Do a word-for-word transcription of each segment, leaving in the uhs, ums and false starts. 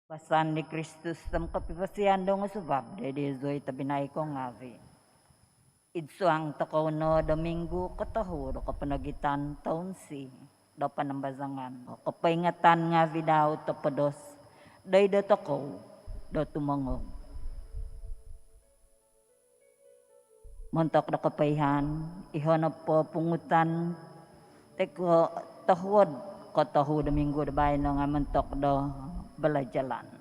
Pasan di Kristus om kopivosian dau nga sabab do dizoi tobpinai ko ngaavi'. Id suang tokou no do minggu kotohu do koponogitan toun C do panambazangan. Kopoingatan ngaavi' dau topodos doid dotokou do tumongog. Montok do kopoihaan, iho nopo pungutan toi ko tohuod kotohu do minggu do baino nga montok do balajalan.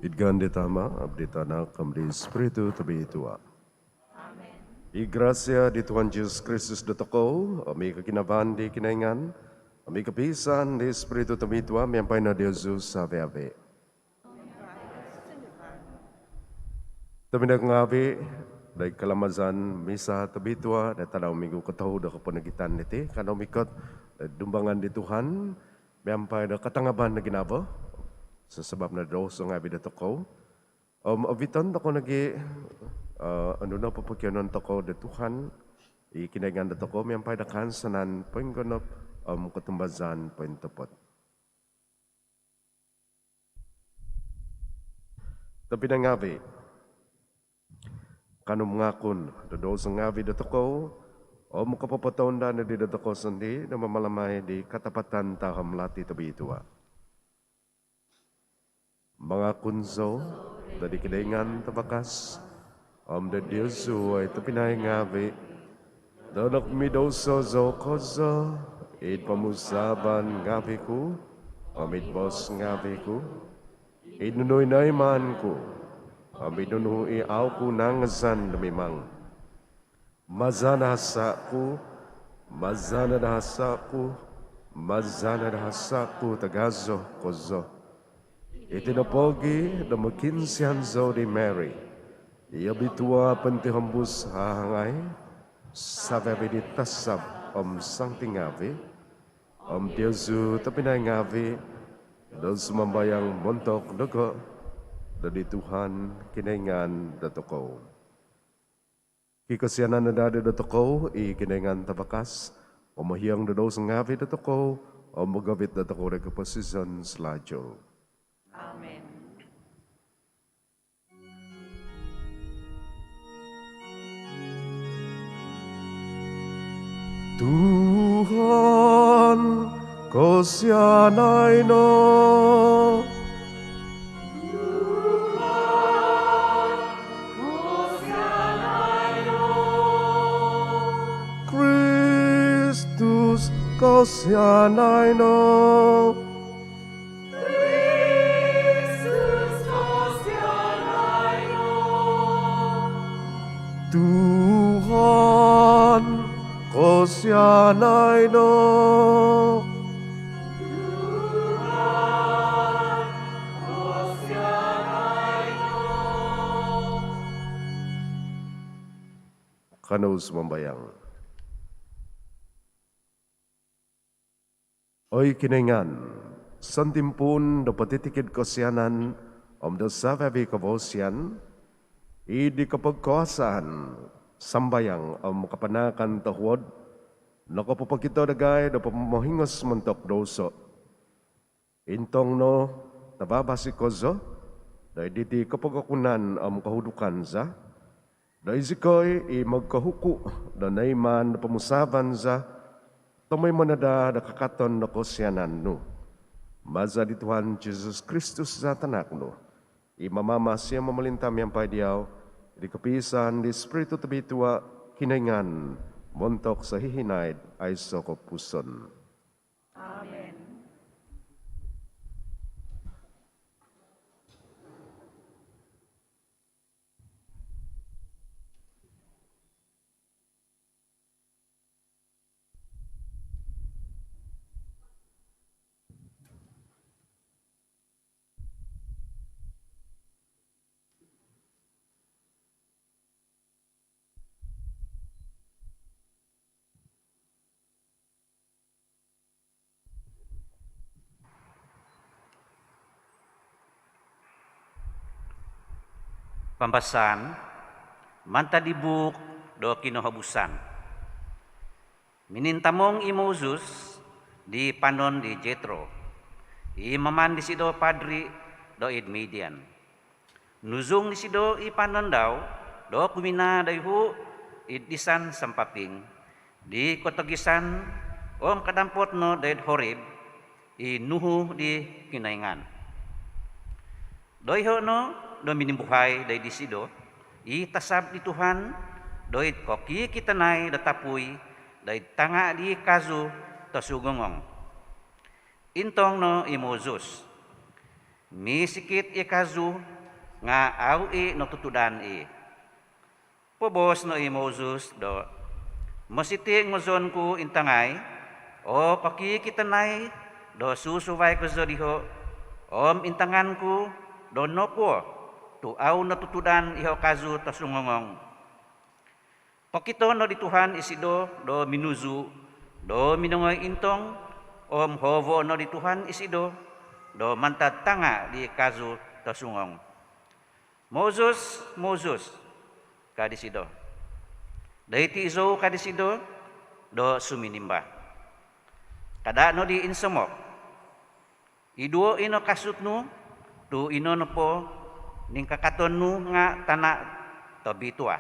Id ngaan di Tama, om di Tanak, om di Spiritu Tobitua. Amen. I grasia di Tuhan Jesus Kristus dotokou, om i koginavaan di Kinoingan, om i kopiisaan di Spiritu Tobitua, miampai no diozu savi-avi. Tobpinai ngaavi, doid kalamazan Misa Tobitua do tadau minggu kotohu do koponogitan diti, kanou mikot do dumbangan di Tuhan miampai do katangaban do ginavo sasabap no douso ngaavi dotokou. Om oviton tokou nogi, eh, onu no popokionuon tokou do Tuhan i Kinoingan dotokou miampai do kaansanan poinggonop om kotumbazaan pointopot. Tobpinai ngaavi, kanou mangakun do douso ngaavi dotokou om kopopotounda nodi dotokou sondii do mamalamai di katapatan taham lati tobitua. Mangakun zou doid Kinoingan Tavakas, om doid diozu oi tobpinai ngaavi, do nokomidouso zou kozo id pomusaavan ngaavi ku, om id boos ngaavi ku, id nunu i noimaan ku, om id nunu i au ku nangazan do mimang. Maza no hasa ku, maza no hasa ku, maza no hasa ku tagazo kozo. Iti no pogi do mokiinsian zou di Mary i obitua pointihombus hahangai, savi-avi di tasab om santi ngaavi, om diozu tobpinai ngaavi, do sumambayang montok dogo doid Tuhan Kinoingan dotokou. Kikosianan no daa dotokou i Kinoingan Tavakas, momohiong do douso ngaavi dotokou, om mogovit dotokou doid koposizon salajul. Amen. Tuhan, kosianai no. Kristus, kosianai no. Tuhan, kosianai no. Kanou sumambayang. Oi Kinoingan, sontimpuun do potitikid kosianan om do savi-avi kavasian, id di kopogkuasaan sambayang om kapanaakan tohuod, nokopopokito dagai do pomohingos montok douso. Intong no tavavasi kozo do id diti kopogokunan om kohudukan za, do izikoi i mogkohuku do noiman do pomusaavan za, tomoimo no daa do kakaton do kosianan nu. Maza di Tuhan Jesus Kristus za Tanak nu, i mamamasi om momolinta miampai diau, id kopiisaan di Spiritu Tobitua, Kinoingan, montok sohihinaid aiso kopupuson. Amen. Pambasaan mantad di buuk do Kinohobusan. Minintamong i Moses di panon di Jetro, i maman disido padri doid Midian. Nuzung disido i panon dau do kuminaa doihu id disan sampaping di kotogisan om kadampot no doid Horeb, i nuhu di Kinoingan. Doiho no do minimbuhai doid disido i tasab di Tuhan doid kokikitanai do tapui doid tanga di kazu tosugongong. Intong no i Moses, Misikit i kazu nga' au i' notutudan i'. Poboos no i Moses do, mositi' ngozon ku intangai o kokikitanai do susuvai kozo diho' om intangan ku do nokuo tu' au notutudan iho' kazu tosungongong. Pokito no di Tuhan isido do minuzu' do minongoi intong, om hoovo' no di Tuhan isido do mantad tanga' di kazu tosungong. "Moses, Moses," ka disido. "Doiti izou," ka disido do suminimba. Kada' nodi insomok. "Iduo ino kasut nu, tu' ino nopo ningkakaton nu nga' tana' tobitua.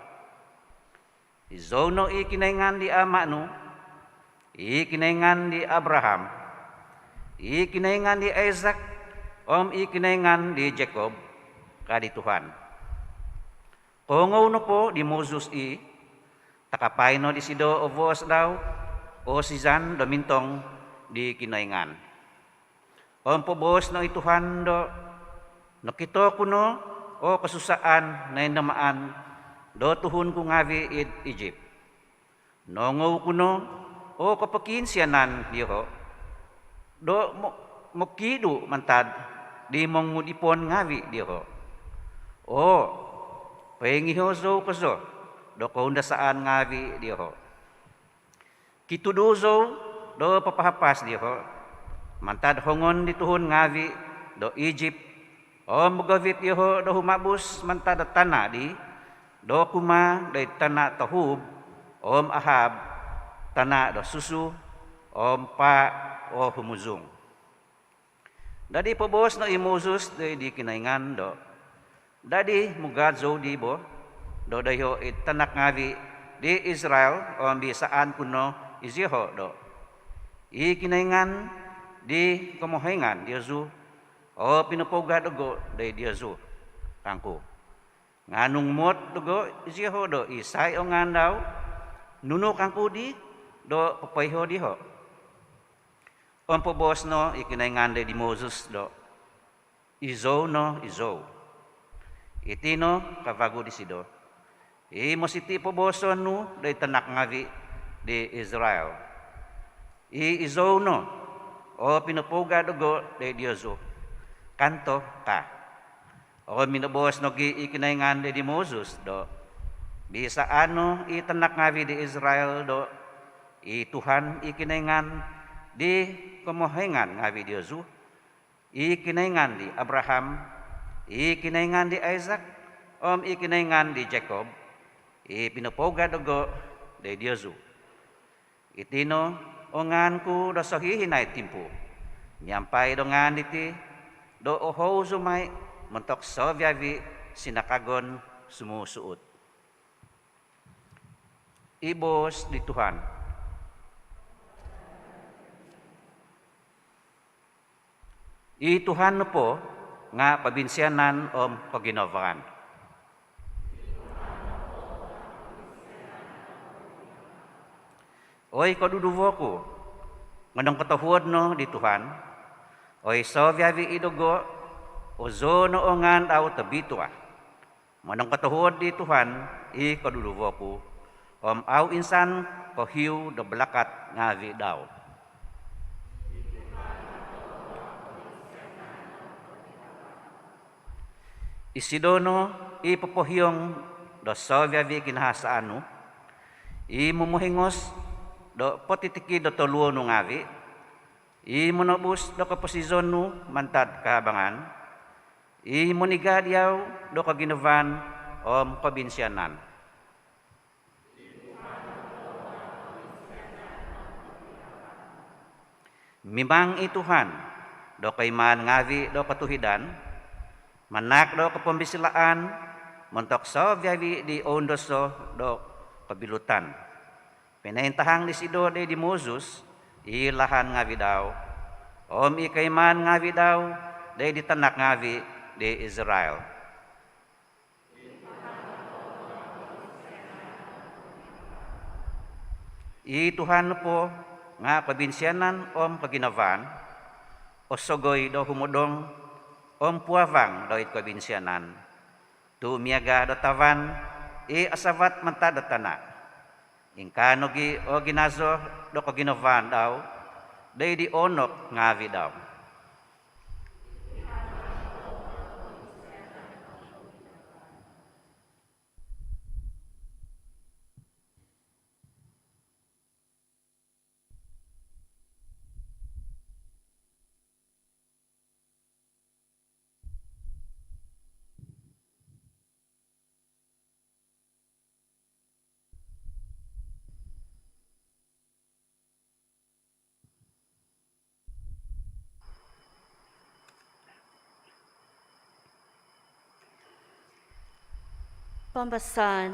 Izou no i Kinoingan di ama' nu, i Kinoingan di Abraham, i Kinoingan di Isak, om i Kinoingan di Jakob," ka di Tuhan. Koongou nopo di Moses i', takapai no disido o voos dau o sizan do mintong di Kinoingan. Om poboos no i Tuhan do, "Nokito ku no o kosusaan noindamaan do tuhun ku ngaavi' id Ijip. Noongou ku no o kopokiinsianan dioho' do mo-, mokidu' mantad di mongudipon ngaavi' dioho'. Oo, poingiho zou kozo do koundasaan ngaavi' dioho'. Kitudu zou do papahapas dioho' mantad hongon di tuhun ngaavi' do Ijip, om mogovit dioho' do humabus mantad do tana' dii, do kumaa doid tana' tohuub om ahaab, tana' do susu om paa' o humuzung." Dadi poboos no i Moses doid di Kinoingan do, "Dadi mugad zou di bo do doiho' id tanak ngaavi' di Israel, om biisaan ku no izioho' do, 'I Kinoingan di komohoingan diozu o pinopougad dogo' doid diozu,' kangku. Nga' nung muot dogo' izioho' do isai o ngaan dau, nunu kangku di do popoiho' dioho'?" Om poboos no i Kinoingan doid di Moses do, "Izou no izou." Iti no kavagu disido i mositi' pobooson nu doid tanak ngaavi' di Israel, "I izou no o pinopougad dogo' doid diozu," kanto ka. Om minoboos nogi' i Kinoingan doid di Moses do, "Biisaan no i tanak ngaavi' di Israel do, 'I Tuhan i Kinoingan di komohoingan ngaavi' diozu, i Kinoingan di Abraham, i Kinoingan di Isak, om i Kinoingan di Jakob, i pinopougad dogo' doid diozu. Iti no o ngaan ku do sohihinaid timpu miampai do ngaan diti, do ohou zou mai montok soviavi' sinakagon sumusuut.'" I boos di Tuhan. I Tuhan nopo nga' kobinsianan om koginavaan. Oi koduduvo ku, monongkotohuod no di Tuhan, oi soviavi' i dogo', ozoo no o ngaan dau tobitua. Monongkotohuod di Tuhan i koduduvo ku, om au insan kohiu do balakat ngaavi' dau. Isido no i popohiong do soviavi' kinahasaan nu, i momohingos do potitikid do toluo nu ngaavi', i monobus do koposizon nu mantad kaabangan, i moniga' diau do koginavaan om kobinsianan. Mimang i Tuhan do koimaan ngaavi' do kotuhidan, manahak do kopombisilaan montok soviavi' di oundoso do kobilutan. Pinointahang disido doid di Moses i lahan ngaavi' dau om i koimaan ngaavi' dau doid di tanak ngaavi' di Israel. I Tuhan nopo nga' kobinsianan om koginavaan, osogoi do humodong om puavang doid kobinsianan, tu' miaga' do tavan i asavat mantad do tana'. Ingkaa nogi' o ginazo do koginavaan dau doid di oonok ngaavi' dau. Pambasaan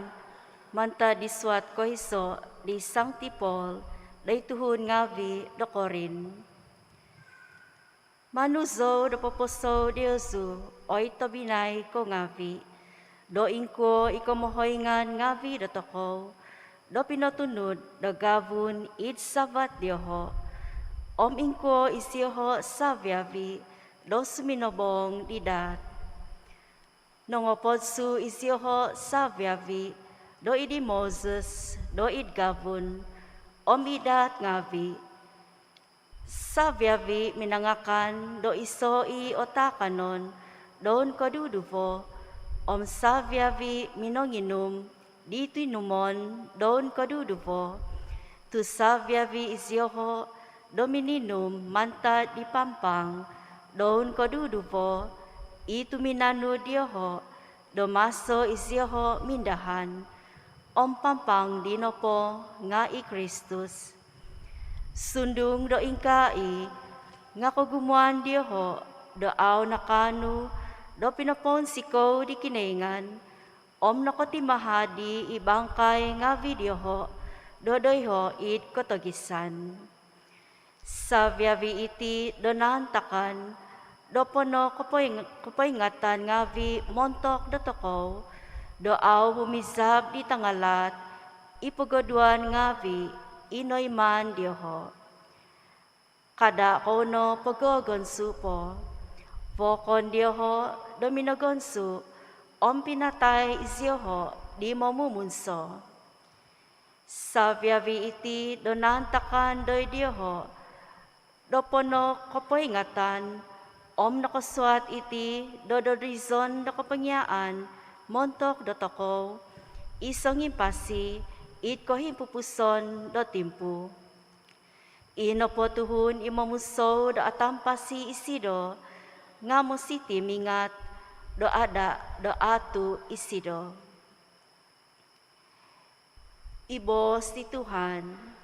mantad di suat koiso' di Sangti Paul doid tuhun ngaavi' do Korin. Manu zou do poposou diozu, oi tobpinai ko' ngaavi', do ingkuo i komohoingan ngaavi' dotokou do pinotunud do gavun id savat dioho', om ingkuo isioho' savi-avi' do suminobong di daat. Nongopodsu' isioho' savi-avi' doid di Moses doid gavun om id daat ngaavi'. Savi-avi' minangakan do iso' i' o taakanon do koduduvo, om savi-avi' minonginum di tinumon do koduduvo, tu' savi-avi' isioho' do mininum mantad di pampang do koduduvo i tuminanud dioho' do maso isioho' mindahan, om pampang di nopo nga' i Kristus. Sundung do ingkaa i', nga' kogumuan dioho' do au' nakaanu do pinopounsikou di Kinoingan, om nokotimahad di i bangkai ngaavi' dioho' do doiho' id kotogisan. Savi-avi' iti do naantakan do pono kopoing-, kopoingatan ngaavi' montok dotokou, do au' humizab di tangalaat i pogoduan ngaavi' i noiman dioho'. Kada' kou no pogogonsu' po. Vokon dioho' do minogonsu' om pinatai isioho' di momumunso. Savi-avi' iti do naantakan doid dioho' do pono kopoingatan, om nokosuat iti do dodizon do kopongiaan montok dotokou i songimpasi id kohimpupuson do timpu. I nopo tuhun i momusou do atampasi isido, nga' mositi mingat do ada' do aatu' isido. I boos di Tuhan.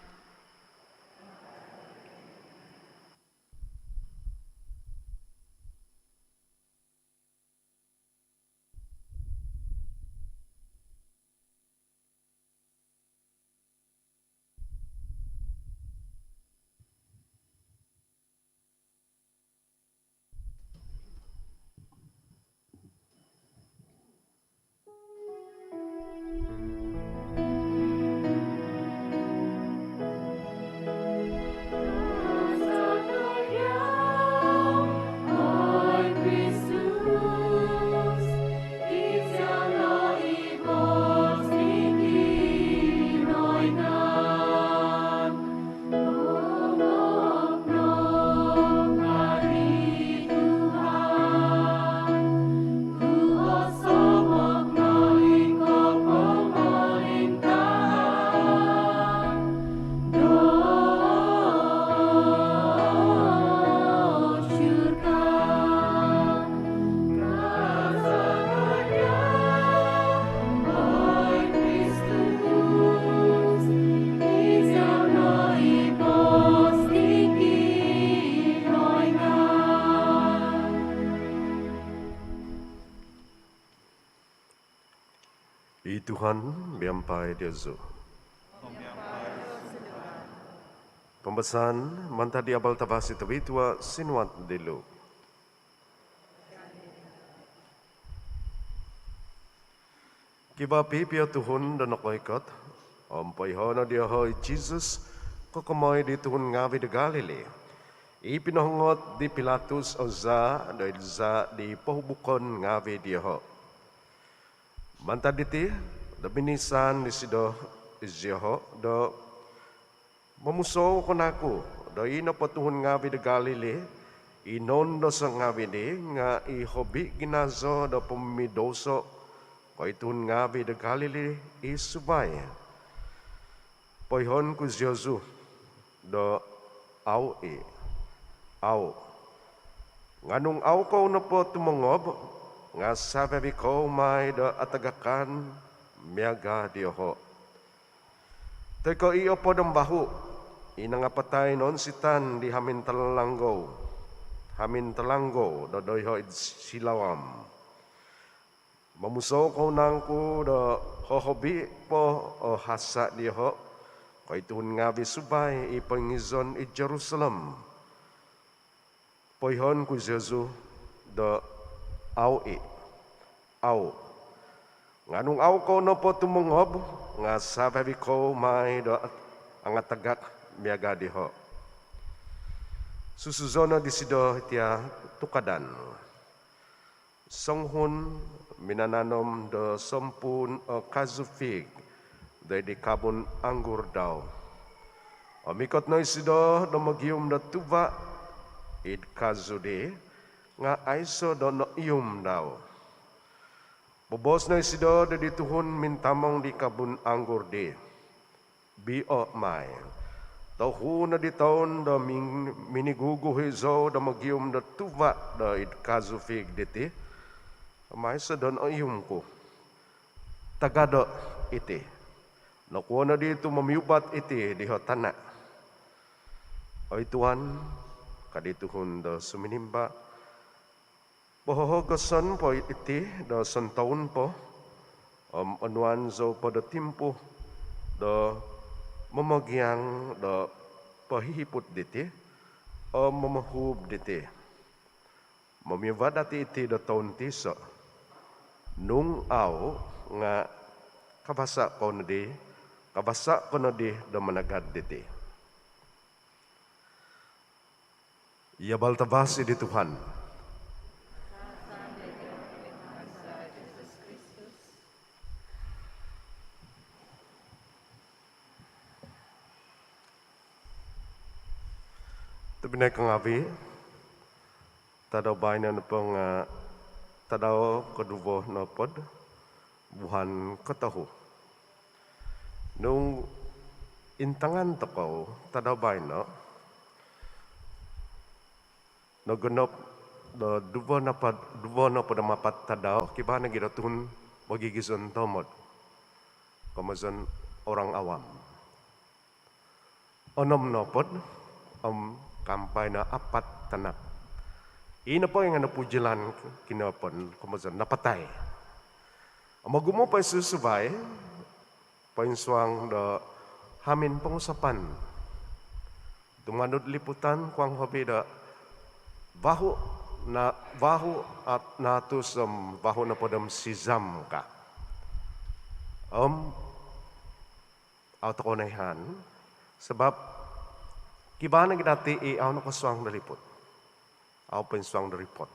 I Tuhan miampai diozu. Pambasaan mantad di Abal Tavasi Tobitua sinuat di Lukas. Kivaa pipio tuhun do nokoikot, om poiho' no dioho' i Jesus kokomoi di tuhun ngaavi' do Galili. I pinohongot di Pilatus o zaa' do id zaa' di pohubukon ngaavi' dioho'. Mantad diti do binisan disido izioho' do, "Momusou ko nangku do i nopo tuhun ngaavi' do Galili i noundoso' ngaavi' dii nga' i hobi ginazo do pomimidouso' ko i tuhun ngaavi' do Galili i suvai?" Poihoon ku ziozu do, "Au' i', au'. Nga' nung au' kou nopo tumongob nga' savi-avi kou mai do atagakan miaga' dioho'." Toi ko' i opod om vahu' i nangapatai noonsitan di hamin talanggou, hamin talanggou do doiho' id Siloam. "Momusou kou nangku do hohobi po o hasa' dioho' ko i tuhun ngaavi' suvai i poingizon id Jerusalem?" Poihoon ku ziozu do, "Au' i', au'. Nga' nung au' kou nopo tumongob nga' savi-avi kou mai do angatagak miaga' dioho'." Susuzo' no disido itia' tukadan. Songuhun minananom do sompuun o kazu fig do id kabun anggur dau. Om ikot no isido do mogium do tuva' id kazu dii, nga' aiso' do noium dau. Bobos no isido do di tuhun mintamong di kabun anggur dii, "Bio' mai, tohu no di toun do min-, miniguguhi zou do mogium do tuva' do id kazu fig diti, om aiso' do noium ku. Tagado' iti. Nokuo nodi tu' momiubat iti diho' tana'?" "Oi Tuhan," ka di tuhun do suminimba', "pohohogoson po iti do sontoun po, om onuan zou po do timpu do momogiang do pohihiput diti om momohuub diti. Momiubat dati' iti do toun tiso'. Nung au' nga' kabasa' kou nodi, kabasa' kou nodi do managad diti." Iti abal tavasi di Tuhan. Tobpinai ko ngaavi', tadau baino nopo nga' tadau koduvo nohopod vuhan kotohu. Nung intangan tokou tadau baino, nogonop do duvo nohopod, duvo nohopod om apat tadau, kivaa nogi' do tuhun mogigizon toomod, komozon orang awam. Onom nohopod om kaampai no apat tanak. Ii nopo nga' nopujilan kinopon, komozon napatai. Om ogumu' po i susuvai poinsuang do hamin pongusapan, tumanud liputan kuang hobi do vahu' na, vahu' at nahatus om vahu' nohopod om sizam ka. Om au' tokou noihaan sabap kivaa nogi' dati' i au' nokosuang do liput, au' poinsuang do ripot.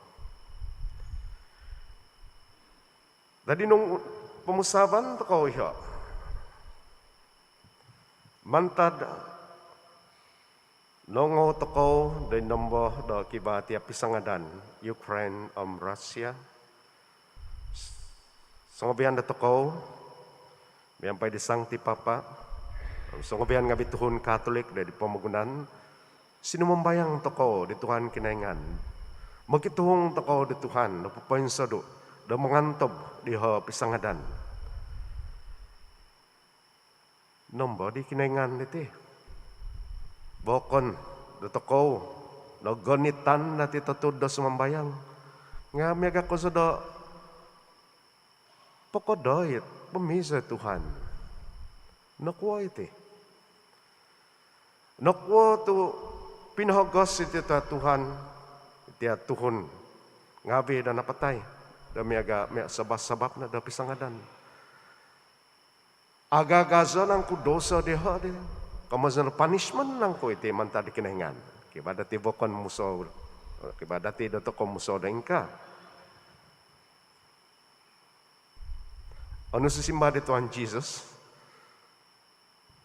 Dadi' nung pomusaavan tokou iho', mantad noongou tokou do nombo do kivaa tia' pisangadan Ukraine om Russia, songovian dotokou miampai di Sangti Papa om songovian ngaavi' tuhun Katolik do id pomogunan, sinumambayang tokou di Tuhan Kinoingan. Mokituhung tokou di Tuhan do popoinsodu' do mongantob diho' pisangadan. Nombo di Kinoingan diti? Vokon dotokou, nogonitan dati' totuud do sumambayang. Nga' miaga' kozo do pokodoit, pomizo i Tuhan. Nokuo iti? Nokuo tu' pinohogos iti Tuhan, tia' tuhun ngaavi' do napatai do miaga', miaga' sabap-sabap no do pisangadan? Agagazo nangku doso diho' di? Komozon punishment nangku iti mantad di Kinoingan? Kivaa dati vokon musou, kivaa dati do tokou musou do ingkaa. Onu sisimbar di Tuhan Jesus?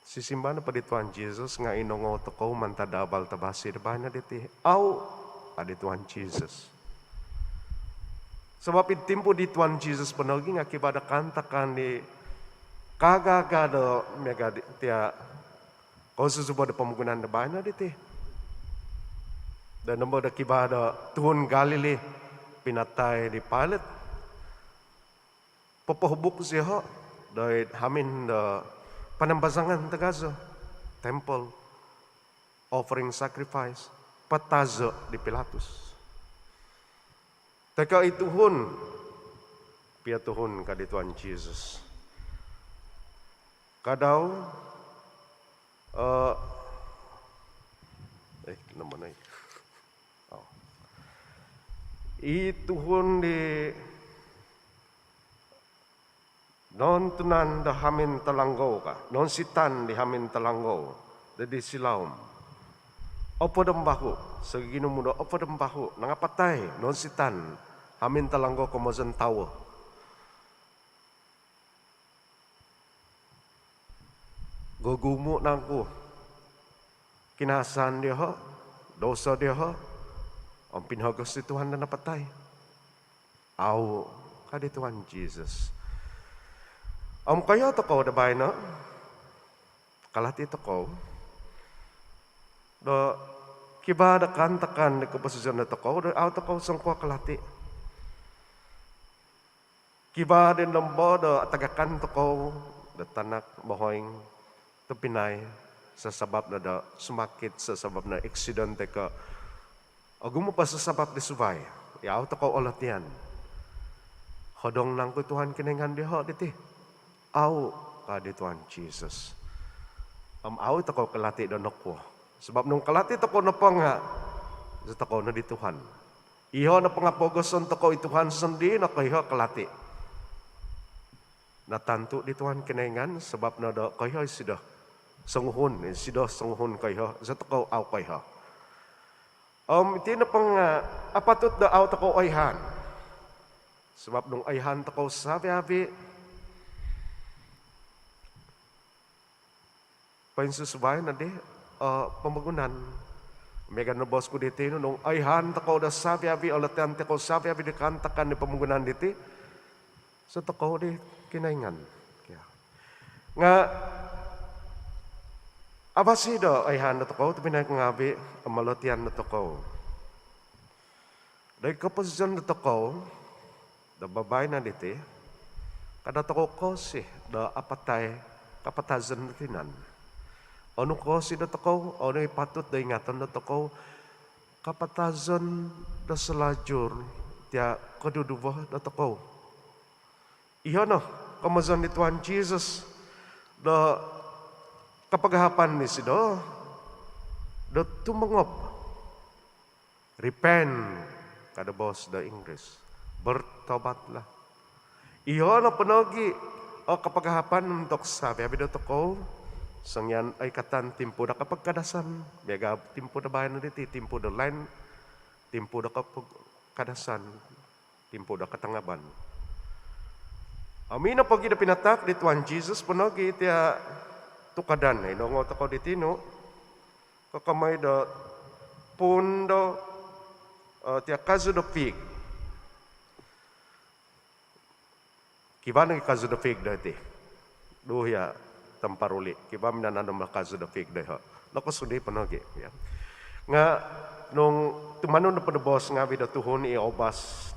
Sisimbar nopo di Tuhan Jesus nga inongou tokou mantad do abal tabasi do baino diti. Au, ka di Tuhan Jesus. Sabab id timpu di Tuhan Jesus po nogi nga kivaa do kaantakan di kaaga-aga do miaga di tia kosusubo do pomogunan do baino diti. Do nombo do kivaa do tuhun Galili pinatai di Pilate. Popohubuk zioho doid hamin do panambazangan tagazo, temple, offering sacrifice, patazo di Pilatus. Toi ko i tuhun, pia tuhun ka di Tuhan Jesus. Ka dau, eh, eh, nama nai? Oh. I tuhun di nontunan do hamin talanggou ka, nonsitan di hamin talanggou do di silaum. Opod om vahu, soginumu do opod om vahu, nangapatai, nonsitan, hamin talanggou komozon tawo. Gogumu nangku kinasaan dioho, douso dioho, om pinohogos di Tuhan do napatai? Au, ka di Tuhan Jesus. Om koiho tokou do baino, kalati tokou do kivaa do kaantakan di koposizon do tokou do au tokou songkuo kalati. Kivaa di nombo do atagakan tokou do tanak, mohoing, tobpinai, sasabab no do sumakit, sasabab no eksiden toi ko ogumu po sasabab di suvai i au tokou olotian. Hodong nangku Tuhan Kinoingan dioho diti? Au, ka di Tuhan Jesus. Om au tokou kalati do nokuo. Sabab nung kalati tokou nopo nga, zi tokou no di Tuhan. Iho nopo nga pohogoson tokou i Tuhan sondii no koiho kalati. Natantu di Tuhan Kinoingan sabab no do koiho isido songuhun, isido songuhun koiho, zi tokou au koiho. Om iti nopo nga apatut do au tokou oihaan. Sabab nung oihaan tokou savi-avi, poinsusuvai nodi o pomogunan. Miaga no boos ku di tinu, nung oihaan tokou do savi-avi, olotian tokou savi-avi di kaantakan di pomogunan diti, zi tokou di Kinoingan. Nga avasi do oihaan dotokou, tobpinai ngaavi, om olotian dotokou do i koposizon dotokou do babaino diti, kada tokou koosi do apatai kapatazon do tinan. Onu koosi dotokou, onu i patut do ingaton dotokou, kapatazon do salajur tia koduduvo dotokou. Iho no komozon di Tuhan Jesus do kapagahapan disido do tumongop. Repent, ka do boos do Inggeris. Bertobatlah. Iho nopo nogi o kapagahapan untuk savi-avi dotokou, songian oikatan timpu do kapagkadasan. Miaga timpu do baino diti, timpu do Lent, timpu do kapagkadasan, timpu do katangaban. Om ino pogi do pinataak di Tuhan Jesus po nogi tia tukadan, inongou tokou di tinu, kokomoi do puun do, eh, tia kazu do fig. Kivaa nogi kazu do fig do iti. Duhia Tamparuli. Kivaa minananom do kazu do fig do iho. Nokosudi po nogi, ya. Nga nung tumanud nopo do boos ngaavi do tuhun i oubas,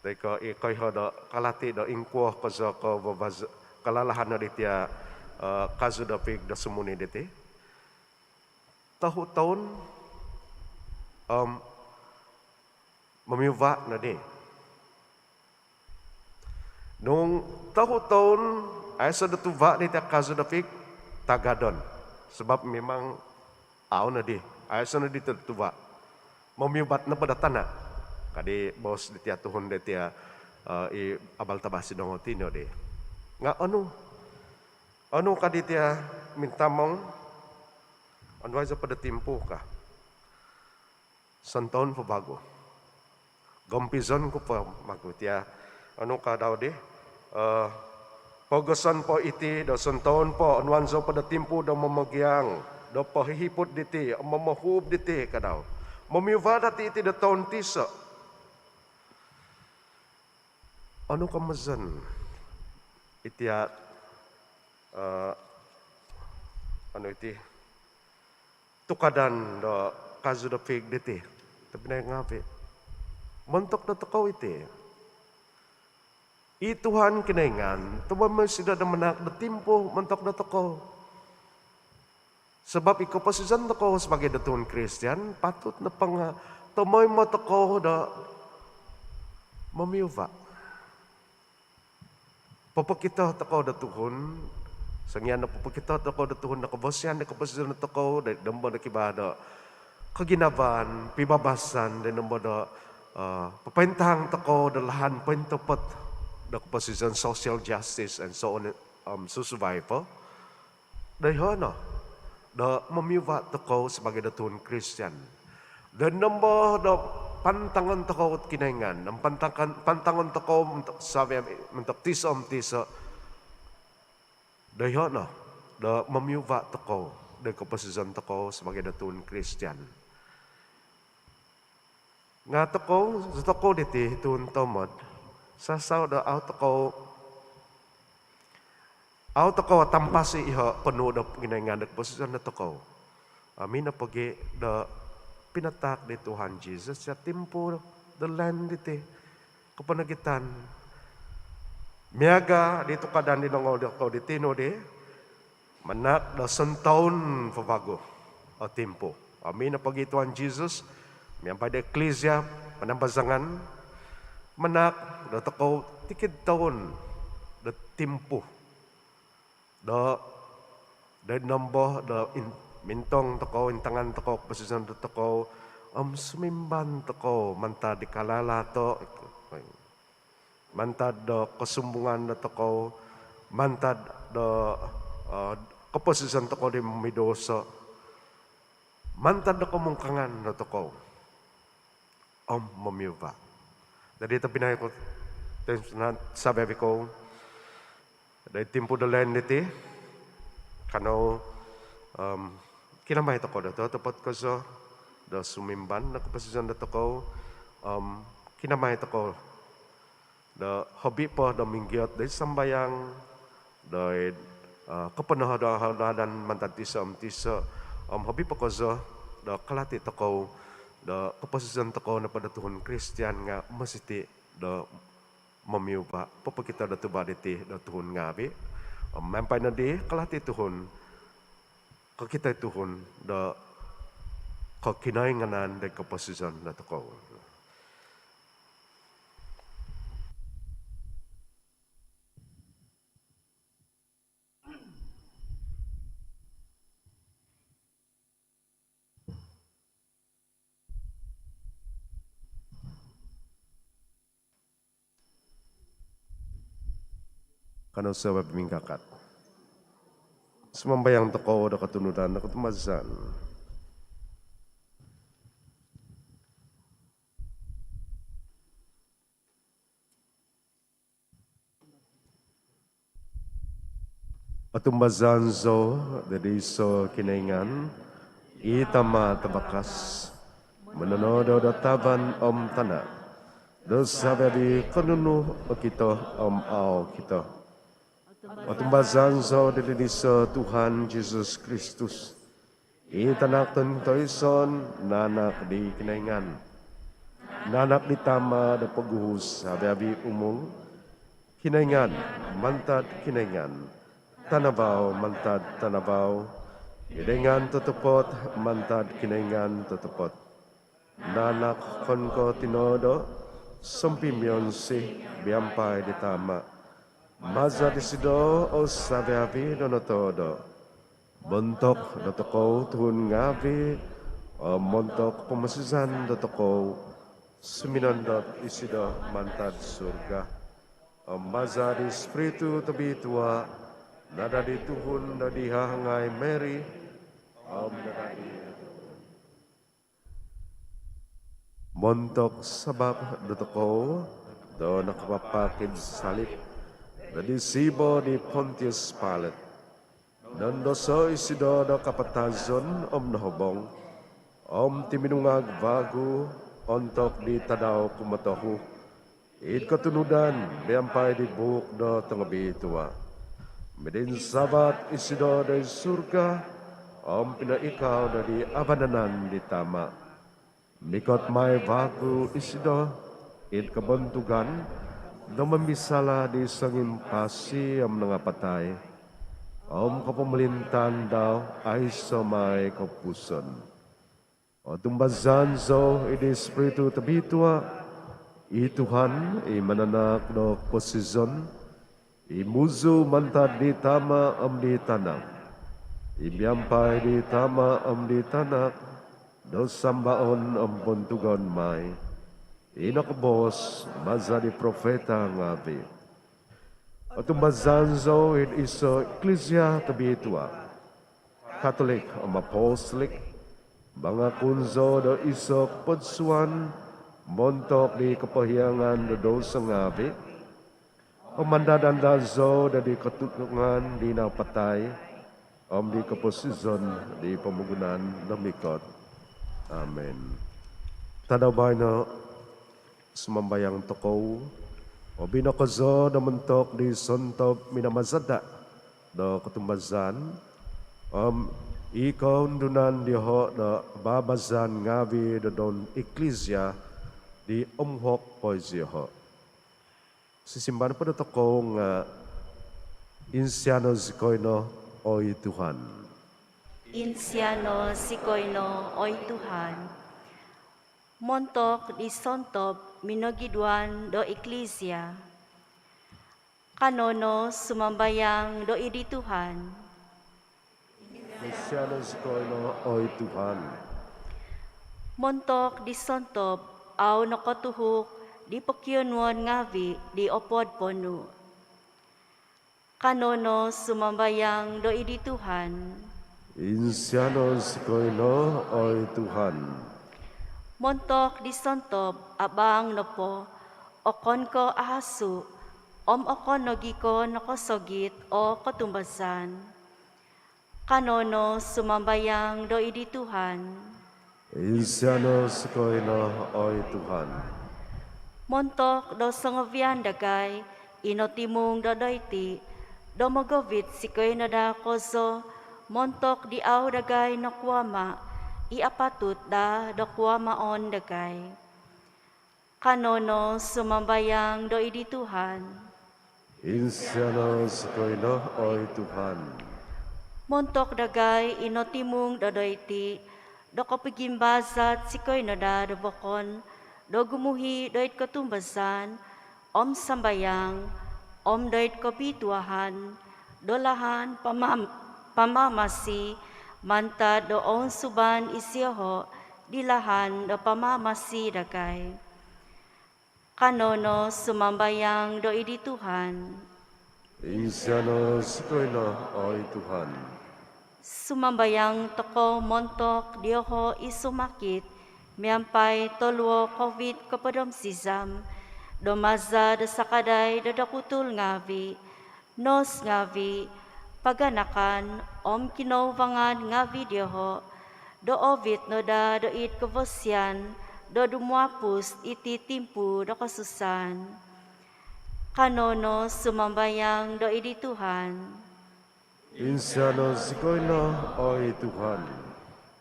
toi ko i koiho do kalati do ingkuo kozo ko vavaz-, kalalahan no di tia, eh, kazu do fig do sumuni diti. Tohu toun, om momiuva nodi. Nung tohu toun aiso do tuva di tia kazu do fig, tagadon. Sabab memang au nodi, aiso nodi do tuva. Momiubat nopo do tana. Ka di boos di tia tuhun di tia, eh, i abal tabasi dongou tino di. Nga onu, onu ka di tia mintamong, onuai zou po do timpu ka. Sontoun po vagu. Gompizon ku po vagu tia. Onu ka dau di, eh, pogoson po iti do sontoun po, onuan zou po do timpu do momogiang do pohihiput diti om momohuub diti ka dau. Momiuva' dati iti do toun tiso. Onu komozon itia, eh, onu iti tukadan do kazu do fig diti, tobpinai ngavi'? Montok do tokou iti. I Tuhan Kinoingan, tomoimo isido do manahak do timpu montok do tokou. Sabap i koposizon tokou sabaagi do tuhun Kristian, patut nopo nga' tomoimo tokou do momiuva'. Popokito tokou do tuhun, songian do popokito tokou do tuhun do kobosian do koposizon do tokou, do nombo do kivaa do koginavaan, pibabasan, do nombo do, eh, popointahang tokou do lahan pointopot do koposizon, social justice and so on, om susuvai po. Doiho' no do momiuva' tokou sabaagi do tuhun Kristian. Do nombo do pantangon tokou Kinoingan, om pantangon, pantangon tokou montok savi-avi, montok tiso om tiso. Doiho' no do momiuva' tokou do koposizon tokou sabaagi do tuhun Kristian. Nga' tokou, zi tokou diti tuhun tomod, sasau do au tokou, au tokou atampasi iho' ponuu' do Kinoingan do koposizon do tokou. Om ino pogi do pinatahak di Tuhan Jisus tia timpu do Lent diti, koponogitan. Miaga' di tukadan di nongou dotokou di tinu di, manahak do sontoun po vagu o timpu. Om ino pogi Tuhan Jisus miampai do eklisia panambazangan, manahak do tokou tikid toun do timpu do, do nombo do in-, mintong tokou, intangan tokou koposizon do tokou, om sumimban tokou mantad di kalalato', mantad do kosumbungan do tokou, mantad do, eh, koposizon tokou di momidouso, mantad do komungkangan do tokou, om momiuva'. Jadi tobpinai ku, savi-avi kou, do id timpu do Lent diti, kanou, om kinamai tokou do totopot kozo do sumimban do koposizon do tokou, om kinamai tokou do hobi po do minggiot do id sambayang, do id, eh, koponohodo-, hododan mantad tiso om tiso, om hobi po kozo do kalati tokou do koposizon tokou nopo do tuhun Kristian nga' mositi do momiuva', popokito do tuva' diti do tuhun ngavi'. Om miampai nodi kalati tuhun, kokito tuhun do kokinoinganan do koposizon do tokou. Kanou savi-avi mingkakat. Sumambayang tokou do kotunudan do kotumbazaan. Otumbazaan zou do diiso' Kinoingan, i Tama' tavakas, mononodo do tavan om tana', do savi-avi ko' nunu okito om au okito. Otumbazaan zou do diiso' Tuhan Jisus Kristus, i Tanak tontoiso' naanak di Kinoingan. Naanak di Tama' do poguhu' savi-avi umul. Kinoingan mantad Kinoingan, tanavau mantad tanavau, Kinoingan totopot mantad Kinoingan totopot. Naanak okon ko' tinoodo', sompimionsi miampai di Tama'. Maza' disido o savi-avi do notoodo'. Montok dotokou tuhun ngaavi' om montok pomosizan dotokou, suminondot isido mantad surga. Om maza' di Ispiritu Tobitua, nadadi tuhun do di hahangai Mary, om nadadi. Montok sabap dotokou do nakapapak id salip do id siibo di Pontius Pilate, nondoso isido do kapatazon om nohobong, om tuminungag vagu ontok di tadau kumotohu id kotunudan miampai di buuk do tongobitua. Midinsavat isido doid surga om pinoikau do id vanan di Tama. Mikot mai vagu isido id kobontugan do momisala di songimpasi om nangapatai, om kopomolintaan dau aiso mai kopupuson. Otumbazaan zou id Ispiritu Tobitua, i Tuhan, i mananahak do koposizon, i muzu mantad di Tama om di Tanak, i miampai di Tama om di Tanak do sambaon om bontugon mai, i nokoboos maza di profeta ngavi. Otumbazaan zou id iso iklisia tobitua, Katolik om apostolik. Mangakun zou do iso kopodsuan montok di kopohiangan do douso ngavi, om mandad-andad zou do di kotunungan di nangapatai om di koposizon di pomogunan do mikot. Amin. Tadau baino, sumambayang tokou, obinokozo do montok di sontob minamazada do kotumbazaan om i koundunan dioho do babazan ngavi do don iklisia di omuhok poizioho. Sisimbar nopo dotokou nga, insiano zikoi no, oi Tuhan. Insiano zikoi no, oi Tuhan. Montok di sontob minogiduan do iklisia, kanou no sumambayang do id di Tuhan. Insiano zikoi no, oi Tuhan. Montok di sontob au nokotuhuk di pokionuon ngavi di opod ponu, kanou no sumambayang do id di Tuhan. Insiano zikoi no, oi Tuhan. Montok di sontob abang nopo, okon ko ahasu, om okon nogi ko nokosogit o kotumbazaan, kanou no sumambayang do id di Tuhan. Insiano zikoi no, oi Tuhan. Montok do songovian dagai i notimung do doiti, do mogovit zikoi no daa kozo montok di au dagai nokuama i apatut daa do kuamaon dagai, kanou no sumambayang do id di Tuhan. Insiano zikoi no, oi Tuhan. Montok dagai i notimung do doiti, do kopigimbazat zikoi no daa do bokon do gumuhi do id kotumbazaan om sambayang, om do id kobituaan do lahan pamam-, pamamasi mantad do ounsuban isioho di lahan do pamamasi dagai, kanou no sumambayang do id di Tuhan. Insiano zikoi no, oi Tuhan. Sumambayang tokou montok dioho i sumakit miampai toluo Covid kopod om sizam, do maza do sakadai do dokutul ngavi, nos ngavi, paganakan om kinouvangan ngavi dioho, do ovit no daa do id kavasian do dumuapus iti timpu do kosusaan, kanou no sumambayang do id di Tuhan. Insiano zikoi no, oi Tuhan.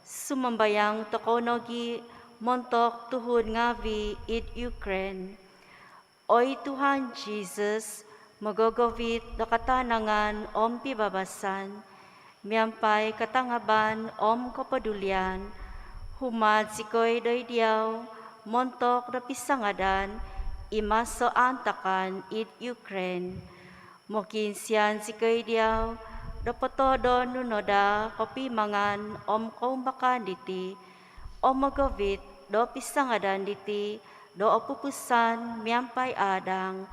Sumambayang tokou nogi montok tuhun ngavi id Ukraine. Oi Tuhan Jesus, mogogovit do katanangan om pibabasan miampai katangaban om kopodulian, humad zikoi doid diau montok do pisangadan i maso aantakan id Ukraine. Mokiinsian zikoi diau do potodon nu no daa kopimangan om koumbakan diti, om mogovit do pisangadan diti do opupusan miampai aadang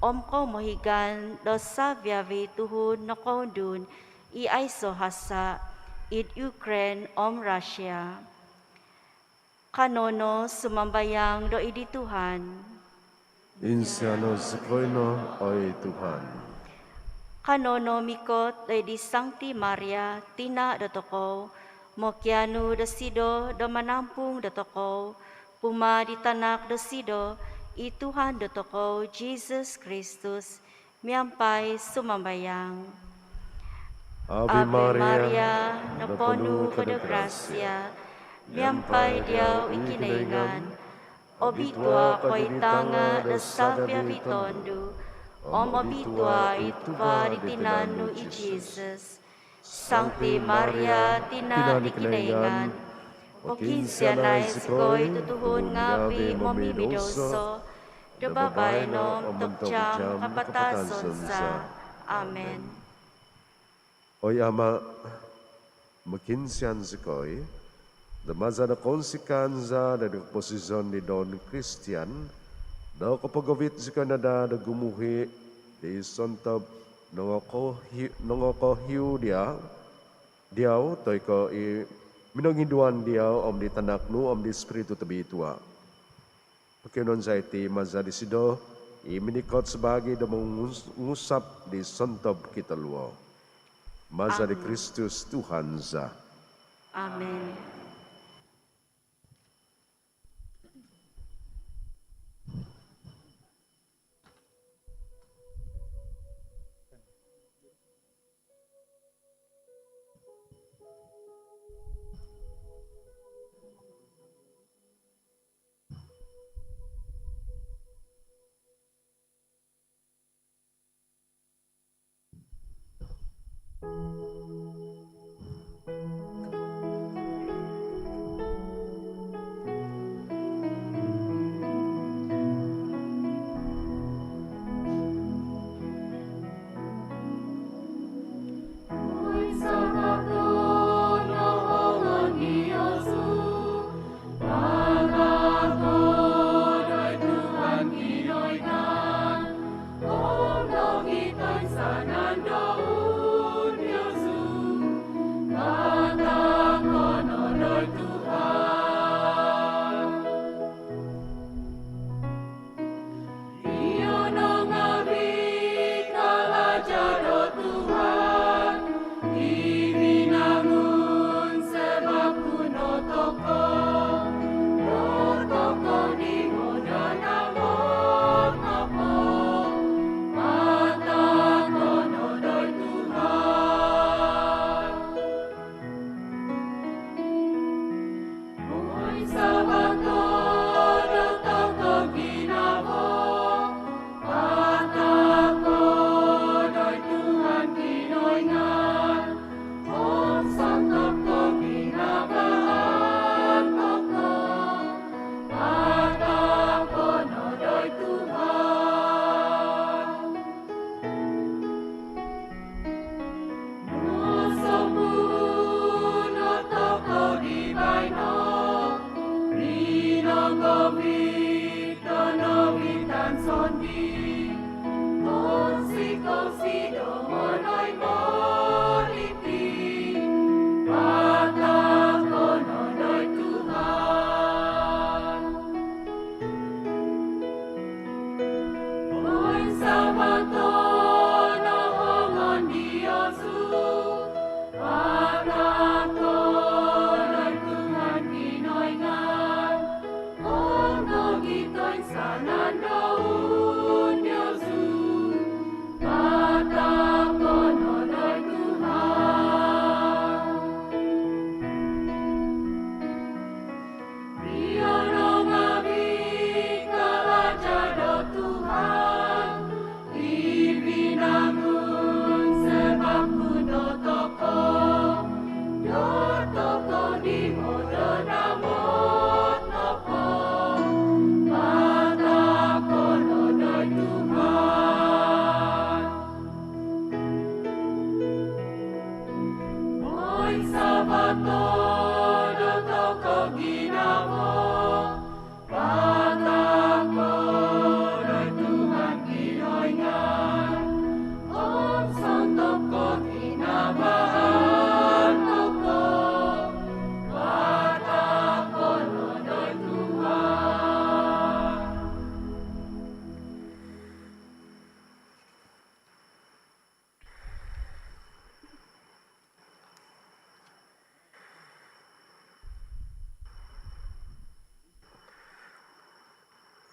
om koumohigan do saviavi tuhun nokoundun i aiso hasa id Ukraine om Russia. Kanou no sumambayang doid di Tuhan. Insiano zikoi no, oi Tuhan. Kanou no mikot doid di Sangti Maria, tina dotokou, mokianu dosido do manampung dotokou kumaa di tanak dosido, i Tuhan dotokou, Jisus Kristus, miampai sumambayang. Ave Maria, noponu ko do grasia, miampai diau i Kinoingan, obitua ko id tanga do savi-avi tondu, om obitua i tuva di tinan nu i Jisus. Sangti Maria, tina di Kinoingan, pokiinsianai zikoi tutuhun ngaavi momimidosa, do babaino om ontok jaam kapatazon za. Amen. Oi Ama, mokiinsian zikoi, do maza do kounsikaan za do koposizon di don Kristian, do kopogovit zikoi no daa do gumuhi di sontob nongokohi-, nongokohiu dia, diau, toi ko i minongiduan diau, om di Tanak nu, om di Spiritu Tobitua. Pokionuon za iti maza disido, i minikot sabaagi do mongus-, mongusap di sontob kitoluo. Maza di Amen. Kristus Tuhan za. Amen.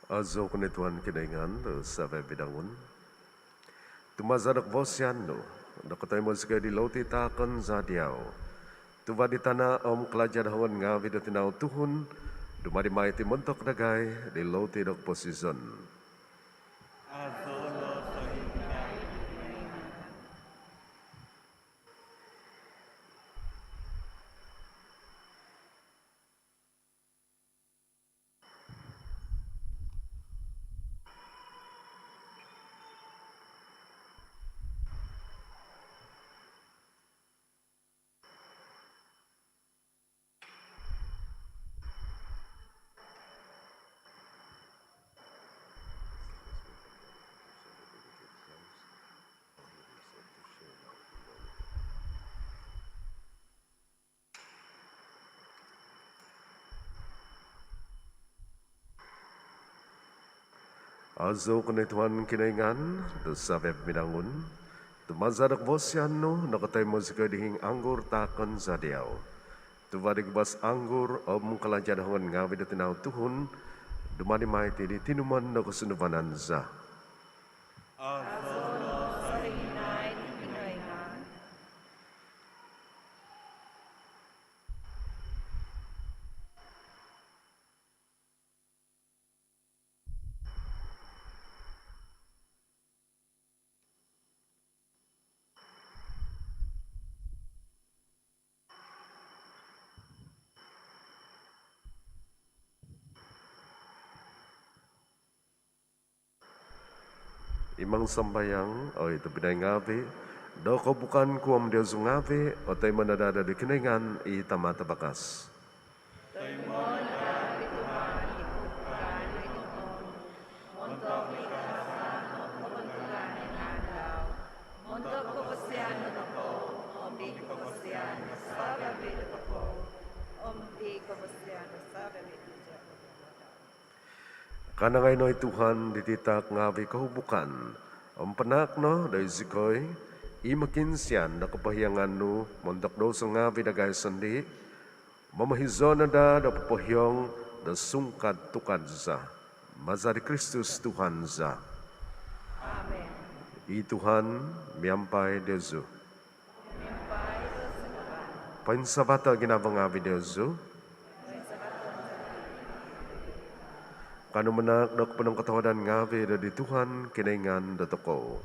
Azoon ko no Tuhan Kinoingan do savi-avi binangun. Tu maza do kavasian nu nokotoimo zikoi di loti taakon za diau. Tuva di tana om kalaja do hongon ngaavi do tinau tuhun, dumadi mai iti montok dagai di loti do koposizon. Azoon ko no Tuhan Kinoingan do savi-avi binangun. Tu maza do kavasian nu nokotoimo zikoi di hiing anggur taakon za diau. Tuva di guvas anggur om kalaja do hongon ngaavi do tinau tuhun, dumadi mai iti di tinumon do kosunduvanan za. Azoon no sohinaid Kinoingan. Imang sambayang, oi tobpinai ngaavi, do kohubukan ku om diozu ngaavi otoimo no daa di Kinoingan i Tama Tavakas. Kanangai no oi Tuhan diti taak ngaavi kohubukan om panaak no do izikoi i mokiinsian do kopohiangan nu montok douso ngaavi dagai sondii, momohizo no daa do popohiong do sungkad tukad za. Maza di Kristus Tuhan za. Amen. I Tuhan miampai diozu. Poinsavato ginavo ngaavi diozu. Kanou manaak do koponongkotohuadan ngaavi do di Tuhan Kinoingan dotokou.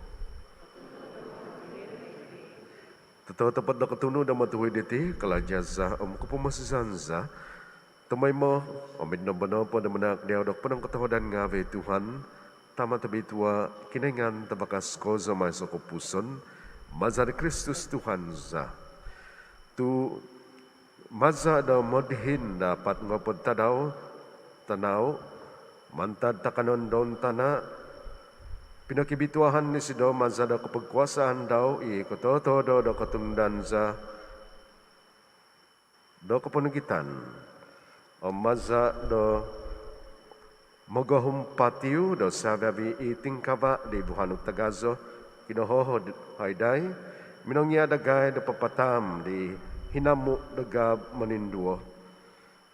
Totopot do kotunud om otuhid iti, kalaja za om kopomosizan za, tomoimo om id nombo nopo do manaak diau do koponongkotohuadan ngaavi Tuhan, Tama tobitua, Kinoingan tavakas kozo om aiso kopupuson, maza di Kristus Tuhan za. Tu maza do modihin do apat ngoopod tadau tanau mantad takanon do tana, pinokibituahan disido maza do kopogkuasaan dau i kototodo do kotunudan za do koponogitan. Om maza do mogohumpatiu do savi-avi i tingkava di vuhanut tagazo, kinohohod haidai, minongia dagai do papataam di hinamu do gaab moninduo.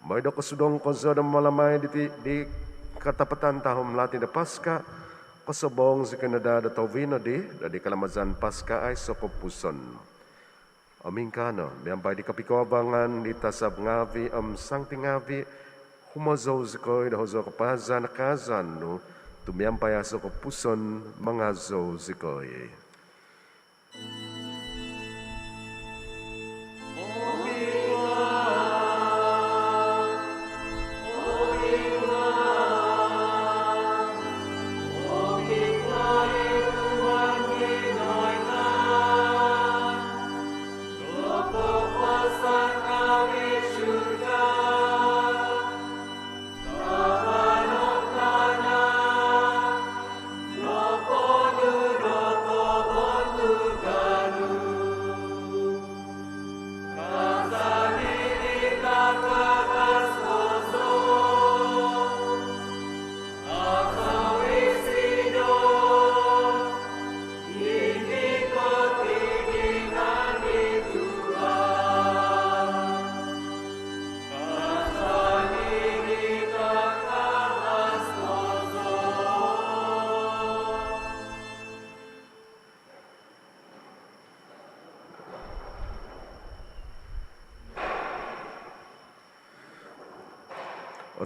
Moi do kosudong kozo do mamalamai diti di katapatan tahum lati do Paska, kosobong zikoi no daa do tohuvi nodi do di kalamazan Paska aiso kopupuson. Om ingkaa no, miampai di kopikaavangan di tasab ngaavi om santi ngaavi, humozou zikoi do hozou kapaazan kaazan nu, tu miampai aiso kopupuson mangazou zikoi.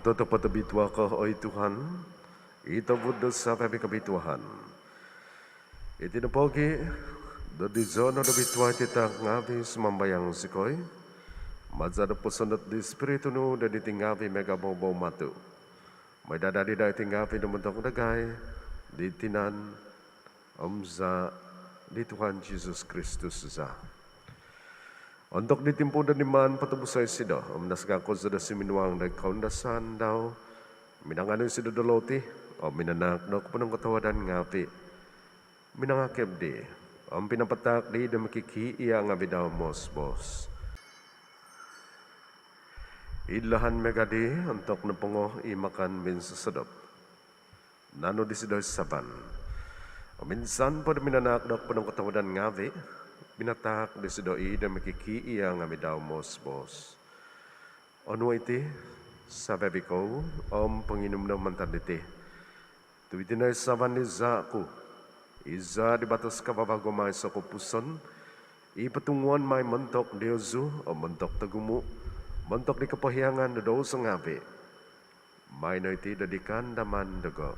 Totopot obitua ko, oi Tuhan, i tobud do savi-avi kobituaan. Iti nopogi' do dizo no do bitua iti taak ngavi', sumambayang zikoi, maza' do posondot di Spiritu nu do diti ngavi' miaga' boubou matu', moi do adadi daa iti ngavi' do montok dagai di tinan om zaa' di Tuhan Jesus Kristus za. Ontok di timpu do nimaan potobuso' isido om nasaga' kozo do suminuang do koundasaan dau, minanganu isido do loti om minanaak do koponongkotohuadan ngavi', minangakib di om pinapataak di do mokikiia' ngavi' dau moos-boos. Id lahan miaga' di, ontok nopongo i makan minsosodop, nanu disido i saban om insan po do minanaak do koponongkotohuadan ngavi', pinataak disido i do mokikiia' ngavi' dau moos-boos. Onuo' iti, savi-avi kou, om ponginum no mantad diti, tu' iti no i saban di zaa' ku, i zaa' di batos kavavagu om aiso' kopupuson, i potunguon mai montok diozu om montok togumu', montok di kopohiangan do douso ngavi'. Maai no iti do di kaandaman dogo.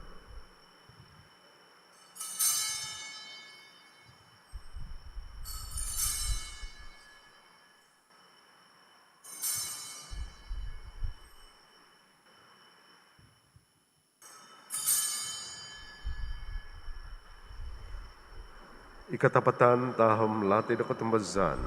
I katapatan tahom lati do kotumbazaan.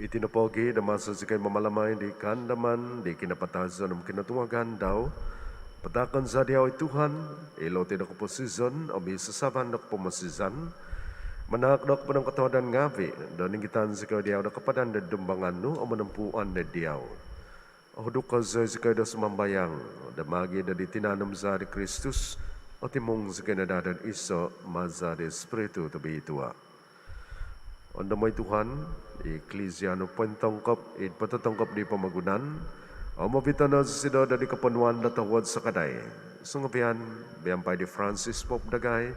Iti nopogi' do maso zikoi mamalamai di kaandaman di kinapatazon om kinotungagan dau, pataakon za diau, oi Tuhan, i loti do koposizon om i sasaban do kopomosizan, manaak do koponongkotohuadan ngavi' do ninggitan zikoi diau do kapadan do dumbangan nu om monompuan do diau. Ohuduk kozo zikoi do sumambayang do maagi' do di tinan om zaa' di Kristus, otimung zikoi no daa do iso' maza' di Spiritu Tobitua. Ondomo' oi Tuhan i Iklisia nu pointongkop id pototongkop di pomogunan om ovito' no isido do di koponuan do tohuod sakadai, songovian miampai di Francis Pope dagai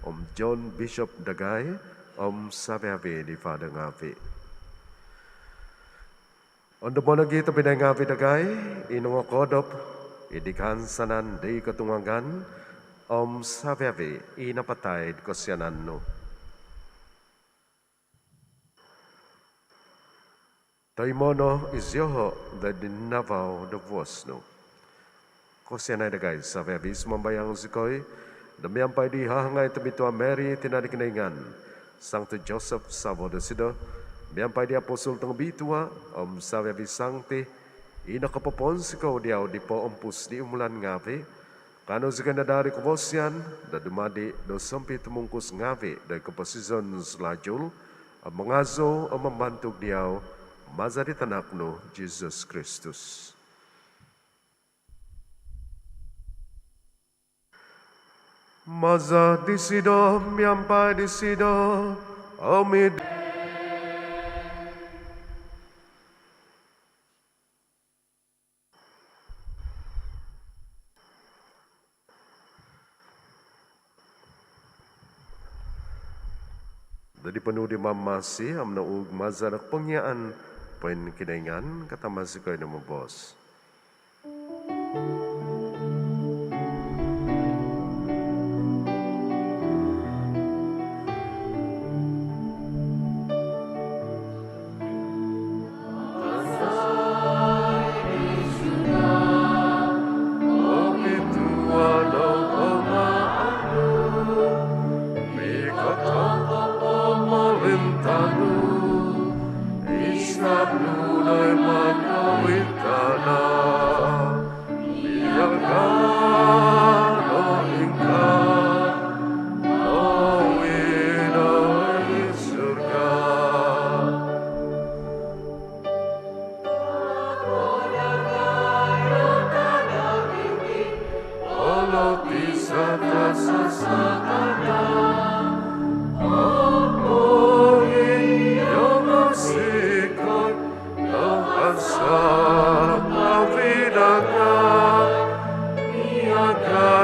om John Bishop dagai om savi-avi di Father ngavi'. Ondomo' nogi' tobpinai ngavi' dagai i nongokoodop id di kaansanan di kotungagan om savi-avi i napatai id kosianan nu. Toimo' no iziioho' do id di navau do vuos nu. Kosianai dagai savi-avi, sumambayang zikoi, do miampai di hahangai tobitua Mary, tina' di Kinoingan, Sangti Joseph savo' dosido, miampai di apostul tongobitua om savi-avi sangti i nokopoponsikou diau di poompus di umulan ngavi', kaanu zikoi no daa di kovosian do dumadi' do sompitumungkus ngavi' do koposizon salajul om mangazou om mambantug diau, maza' di tanak nu Jesus Kristus. Maza' disido, miampai disido om id do di ponuu' di Mamamasi om nouug maza' do kopongiaan poinkinoingan, katama zikoi no moboos.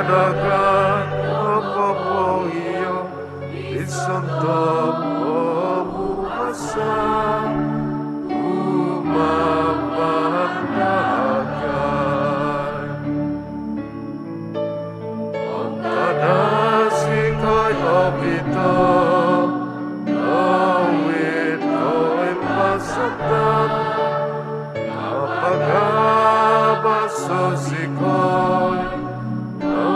Dagai o popoiho id sontob o huasa humaban dagai. Ontok zikoi ovito' do id koimbazatan, nga' pagabaso' zikoi do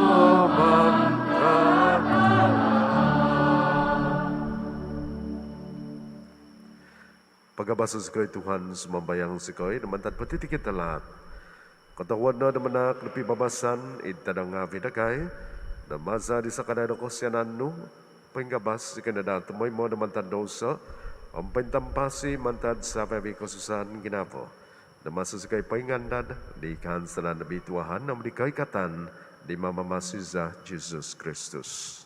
mantad Allah. Pagabaso' zikoi Tuhan, sumambayang zikoi, do mantad potitikid tahaat. Kotohuod no do manaak do pibabasan id tadau ngaavi' dagai, do maza' di sakadai do kosianan nu, poingabas zikoi no daa tomoimo do mantad douso, om pointampasi mantad savi-avi' kosusaan ginavo, do maso zikoi poingandad di kahansanan do bituahan om di koikatan di Mamamasi za Jesus Kristus.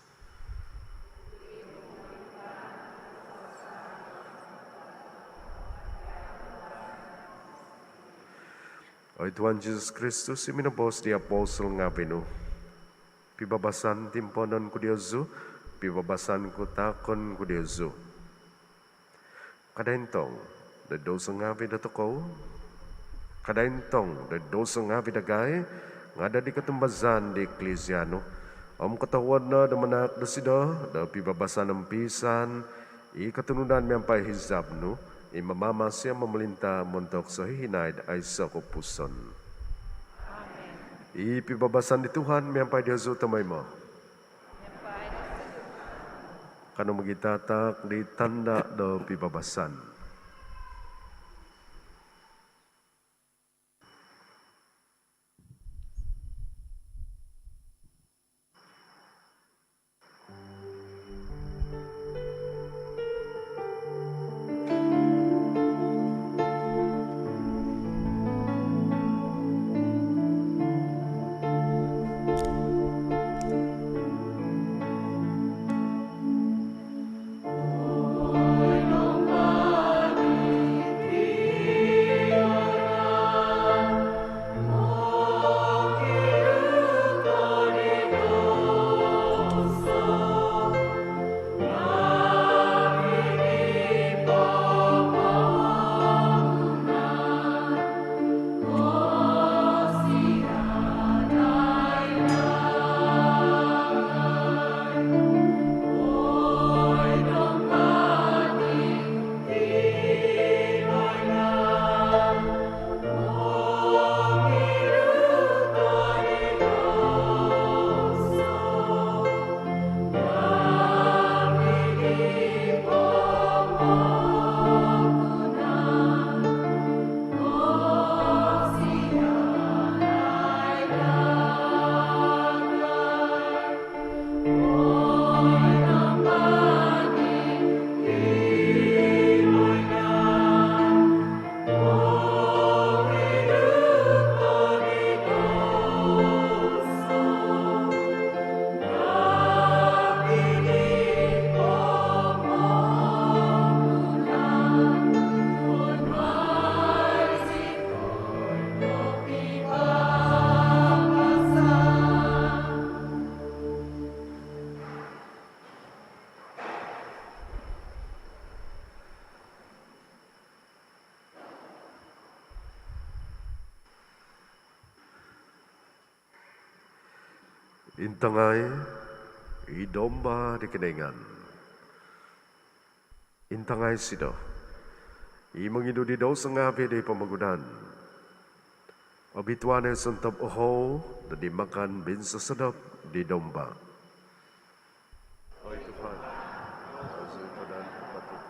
Oi Tuhan Jesus Kristus, i minoboos di apostol ngaavi' nu, pibabasan timpoonon ku diozu, pibabasan ku taakon ku diozu. Kada' intong do douso ngaavi' dotokou, kada' intong do douso ngaavi' dagai, nga' do di kotumbazaan di Eklisia nu, om kotohuod no do manaak dosido do pibabasan om piisaan, i kotunudan miampai hizab nu, i mamamasi om momolinta' montok sohihinaid aiso' kopupuson. Amin. I pibabasan di Tuhan miampai diozu tomoimo. Kanou mogitaataak di tanda' do pibabasan. Intangai i Domba di Kinoingan. Intangai Sido i mongidu di douso ngaavi' di pomogunan. Obitua no i sontob ohou do di makan binsosodop di Domba. Oi Tuhan, au zou padaan patut.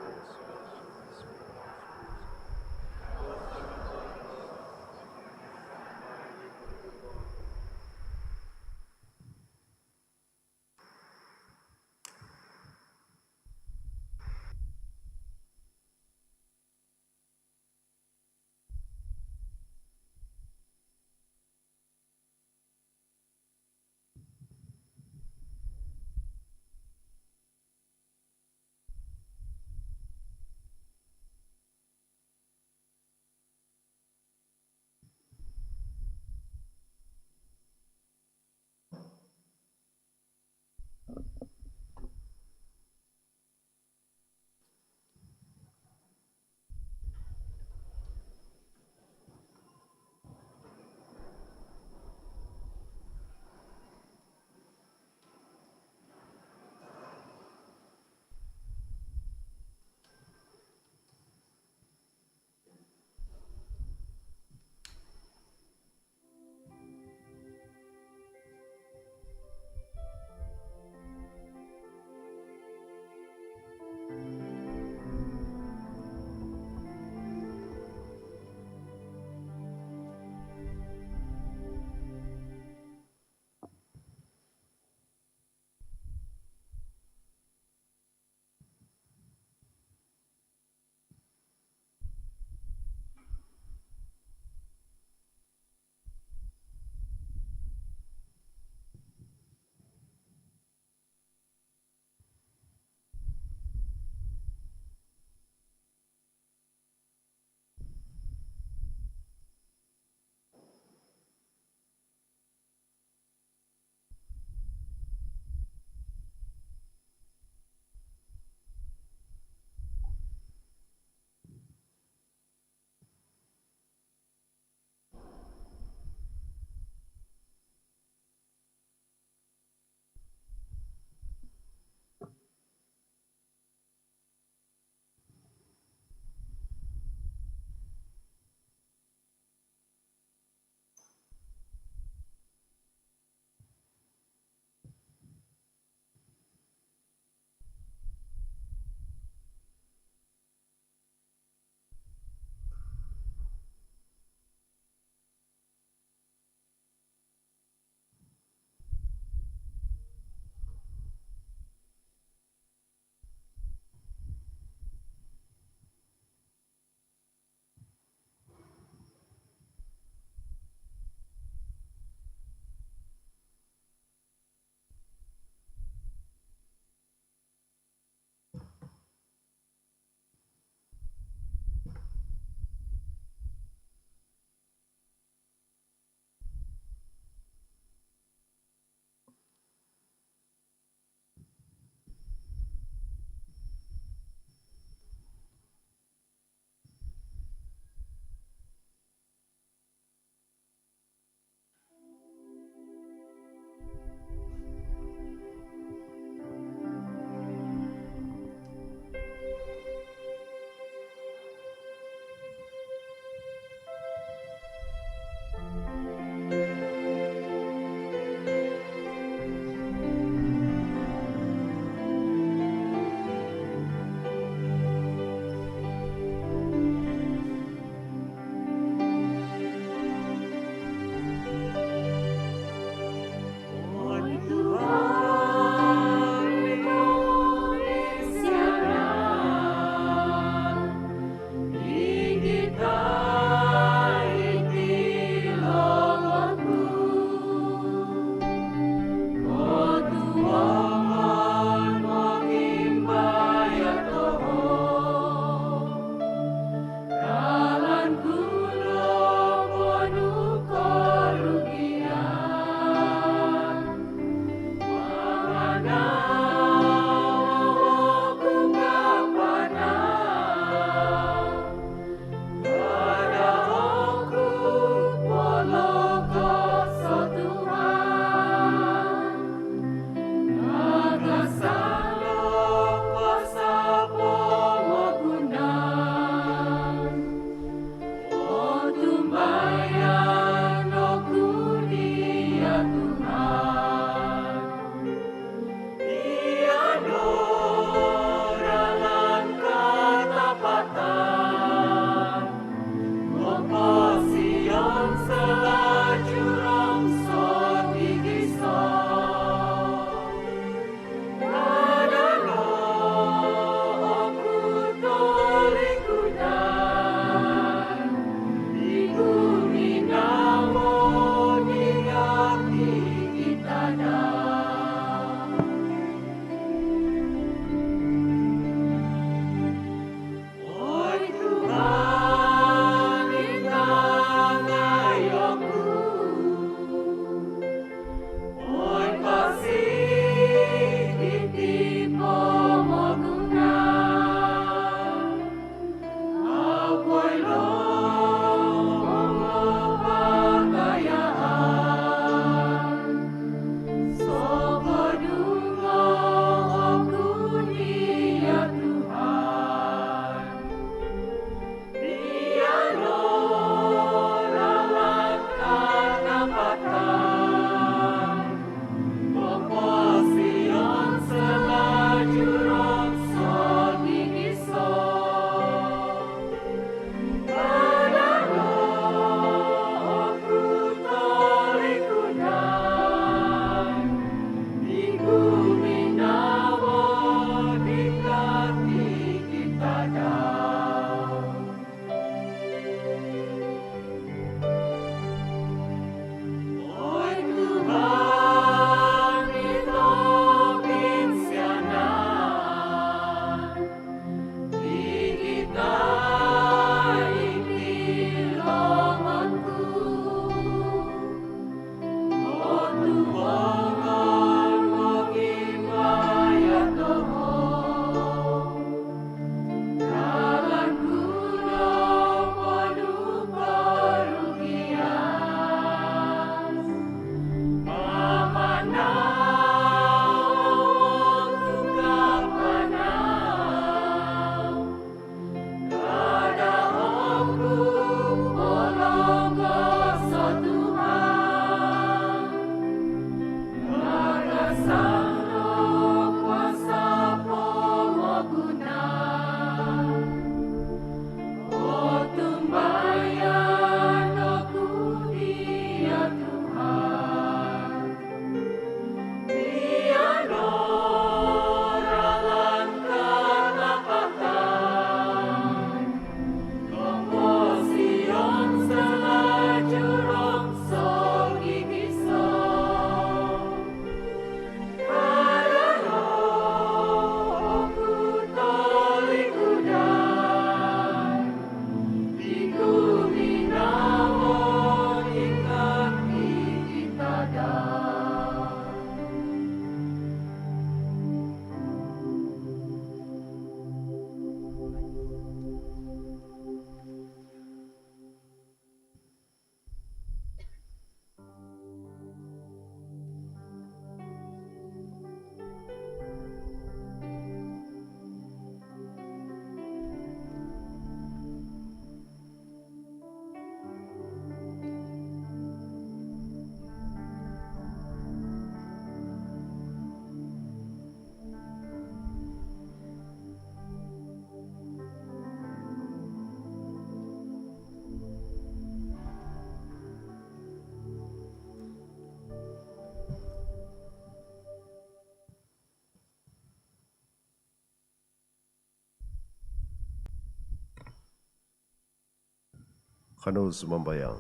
Kanou sumambayang.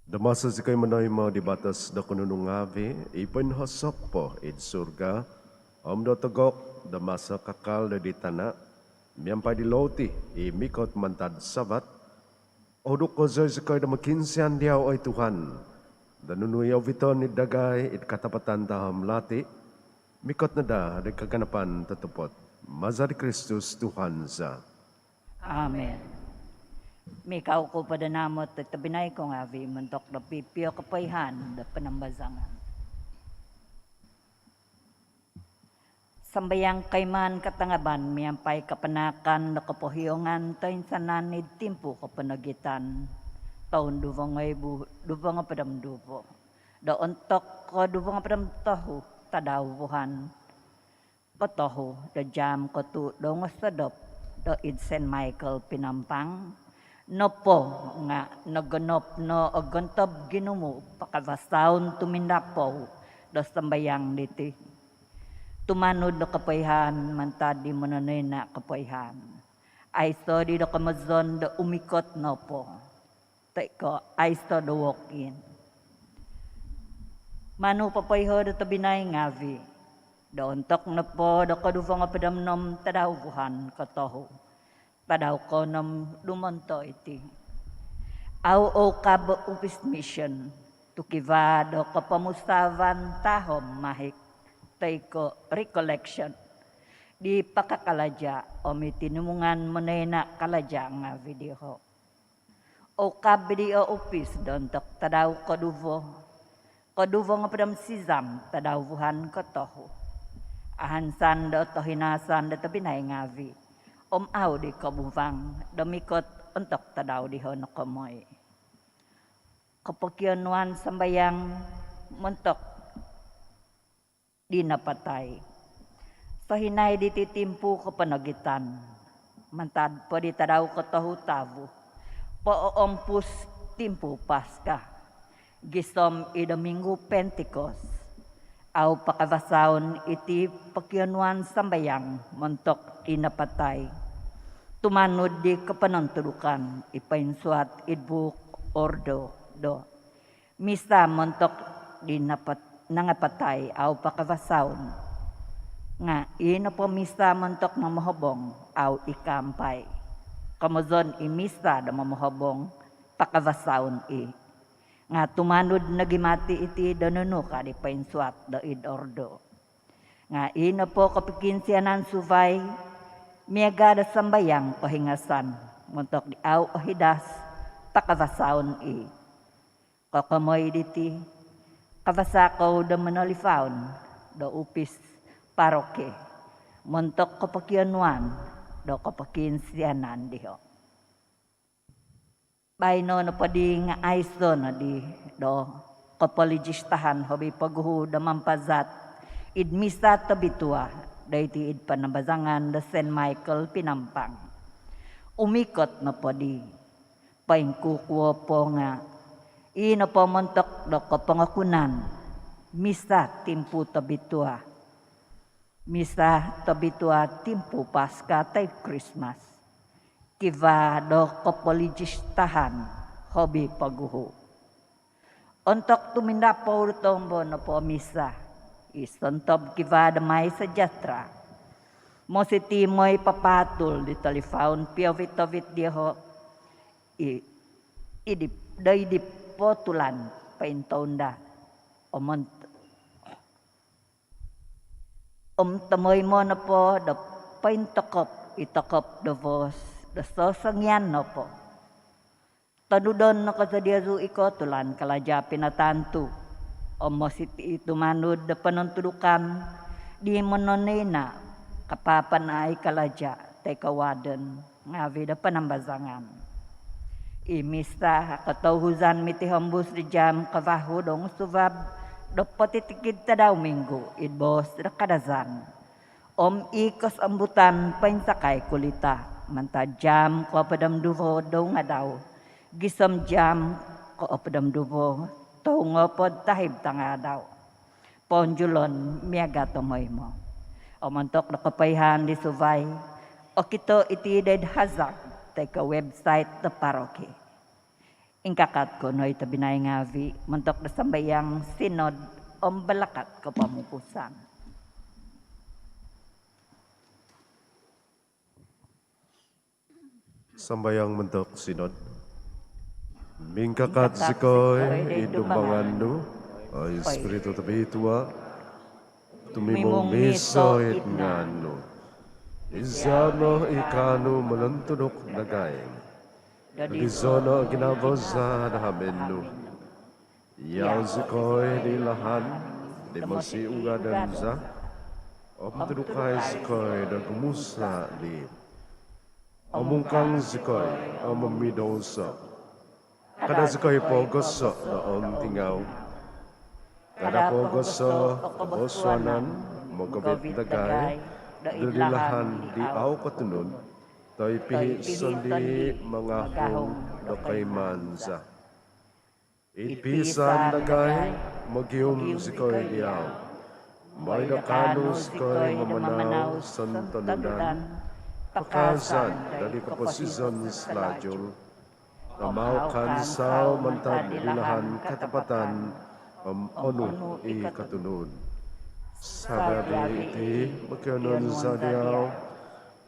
Do maso zikoi monoimo di batos do konunu ngaavi' i poinhosok po id surga, om do togok do maso kakal do id tana', miampai di loti i mikot mantad savat, ohuduk kozo zikoi do mokiinsian diau, oi Tuhan, do nunu i oviton id dagai id katapatan tahom lati', mikot no daa di kaganapan totopot. Maza di Kristus Tuhan za. Amin. Mikau kou po do naamot oi tobpinai ko ngaavi' montok do pipio kopoihaan do panambazangan. Sambayang koimaan katangaban miampai kapanaakan do kopohiongan toinsanan id timpu koponogitan toun duvo ngoibu duvo ngopod om duvo, do ontok koduvo ngopod om tohu tadau vuhan kotohu do jaam kotuu' do ngosodop do id Saint Michael Penampang nopo nga' nogonop no o gontob ginumu pakavasaon tumindapou do sambayang diti. Tumanud do kopoihaan mantad di mononoina' kopoihaan, aiso' di do komozon do umikot nopo toi ko' aiso' do walk-in. Manu popoiho' do tobpinai ngaavi' do ontok nopo do koduvo ngopod om onom tadau vuhan kotohu, tadau koonom dumonto iti, au oukab o upis mision tu' kivaa do kopomusaavan tahom mahik toi ko' recollection di pakakalaja' om i tinimungan monoina' kalaja' ngaavi' diho'. Oukab di o upis do ontok tadau koduvo, koduvo ngopod om sizam tadau vuhan kotohu. Ahansan do tohinaasan do tobpinai ngaavi' om au di kobuvang do mikot ontok tadau diho' nokomoi. Kopokionuan sambayang montok di napatai. Sohinaid diti timpu koponogitan, mantad po di tadau kotohu tavu, pooompus timpu Paska gisom id Minggu Pentikos, au pakavasaon iti pokionuan sambayang montok di napatai tumanud di koponontudukan i poinsuat id buuk Ordo do misa montok di napat- nangapatai au pakavasaon, nga' i nopo misa montok momohobong au ikaampai. Komozon i misa do momohobong pakavasaon i', nga' tumanud nogi mati' iti do nunu ka di poinsuat do id Ordo. Nga' i nopo kopokiinsianan suvai miaga' do sambayang kohingasan montok di au ohidas pakavasaon i'. Kokomoi diti, kavasa kou do monolifaun do upis paroki montok kopokionuan do kopokiinsianan diho'. Baino nopoddi nga' aiso' noddi do kopolijistahan hobi poguhu do mampazat id misa tobitua doiti id panambazangan do Saint Michael Penampang. Umikot nopoddi, poingkukuo po nga' i nopo montok do kopongokunan misa timpu tobitua, misa tobitua timpu Paska toi Krismas, kivaa do kopolijistahan hobi poguhu. Ontok tumindapou do tombo nopo misa i sontob kivaa do MySejahtera, mositi moi papaatul di tolifaun piovit-ovit diho' i, i di, do id di potulan pointounda. Om, om tomoimo nopo do pointokop i tokop do vos do sosongian nopo, tonudon no kozo diozu i kotulan kalaja' pinatantu om mositi i tumanud do ponontudukan di mononoina' kapaapanai kalaja' toi ko' warden ngaavi' do panambazangan. I misa kotouhuzan mitihombus di jaam kavahu do ngusuvab do potitikid tadau minggu id boos do Kadazan. Om i kosombutan poinsakai kulita mantad jaam koopod om duvo do ngadau gisom jaam koopod om duvo tongoopod tahib tangaadau. Poonjulon miaga' tomoimo. Om ontok do kopoihaan di suvai, okito iti doid hazard toi ko website do paroki. Ingkakat kou no i tobpinai ngaavi' montok do sambayang sinod om balakat kopomupusan. Sambayang montok sinod. Mingkakat zikoi id dumbangan nu, oi Spiritu Tobitua', tumimung miiso id ngaan nu. Iziau no i kaanu monontuduk dagai. Doizo no ginavo za do hamin nu. Iau zikoi di lahan di mosiugadan za, om tudukai zikoi do gumusa' di. Omungkang zikoi om momidouso. Kada zikoi pogoso' do ontingau. Kada pogoso' o kobosuanan mogovit dagai do di lahan di au kotunud, toi pihi' sondii' mangahung do koimaan za. Id piisaan dagai, mogium zikoi diau, moi do kaanu zikoi mamanau sontonudan, pakaazan do di koposizon salajul, om au kaansau mantad di lahan katapatan om onu i kotunud. Sabaagi iti, pokionuon za diau,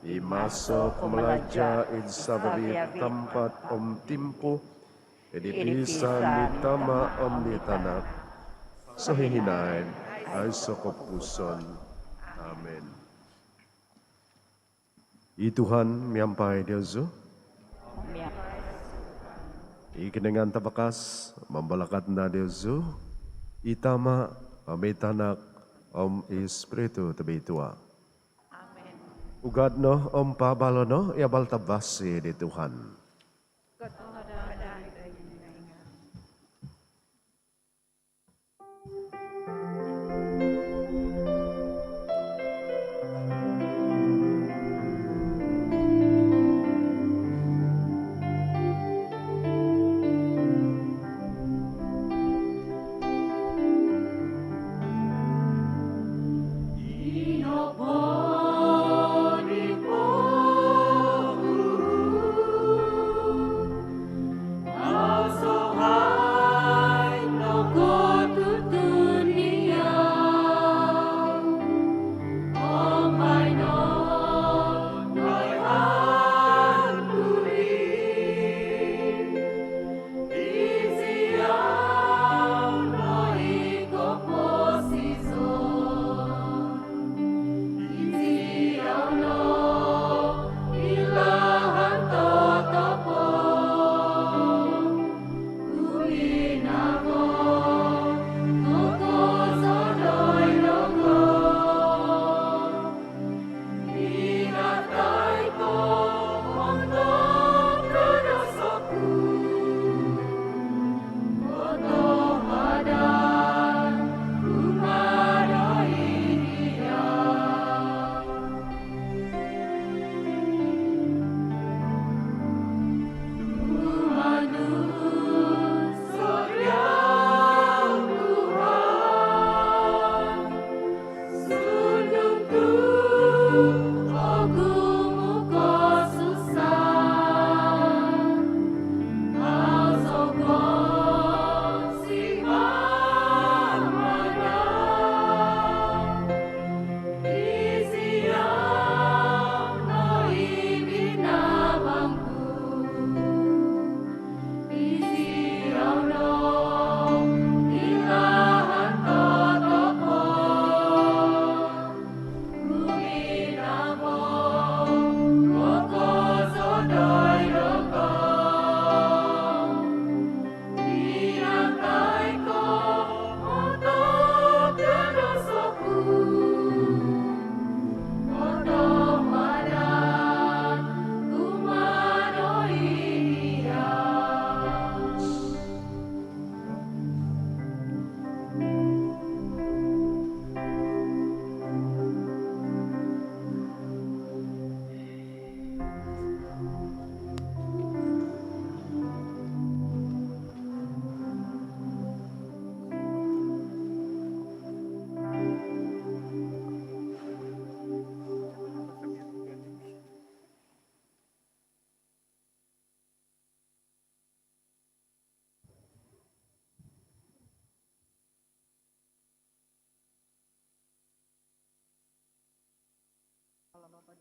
i maso kumalaja id sabaagi tampat om timpu, id piisaan di Tama' om di Tanak, sohihinaid aiso' kopupuson. Amin. I Tuhan miampai diozu. I Kinoingan Tavakas mambalakat no diozu, i Tama' om i Tanak om i Spiritu Tobitua'. Amin. Ugad no om paabalo' no i abal tavasi di Tuhan.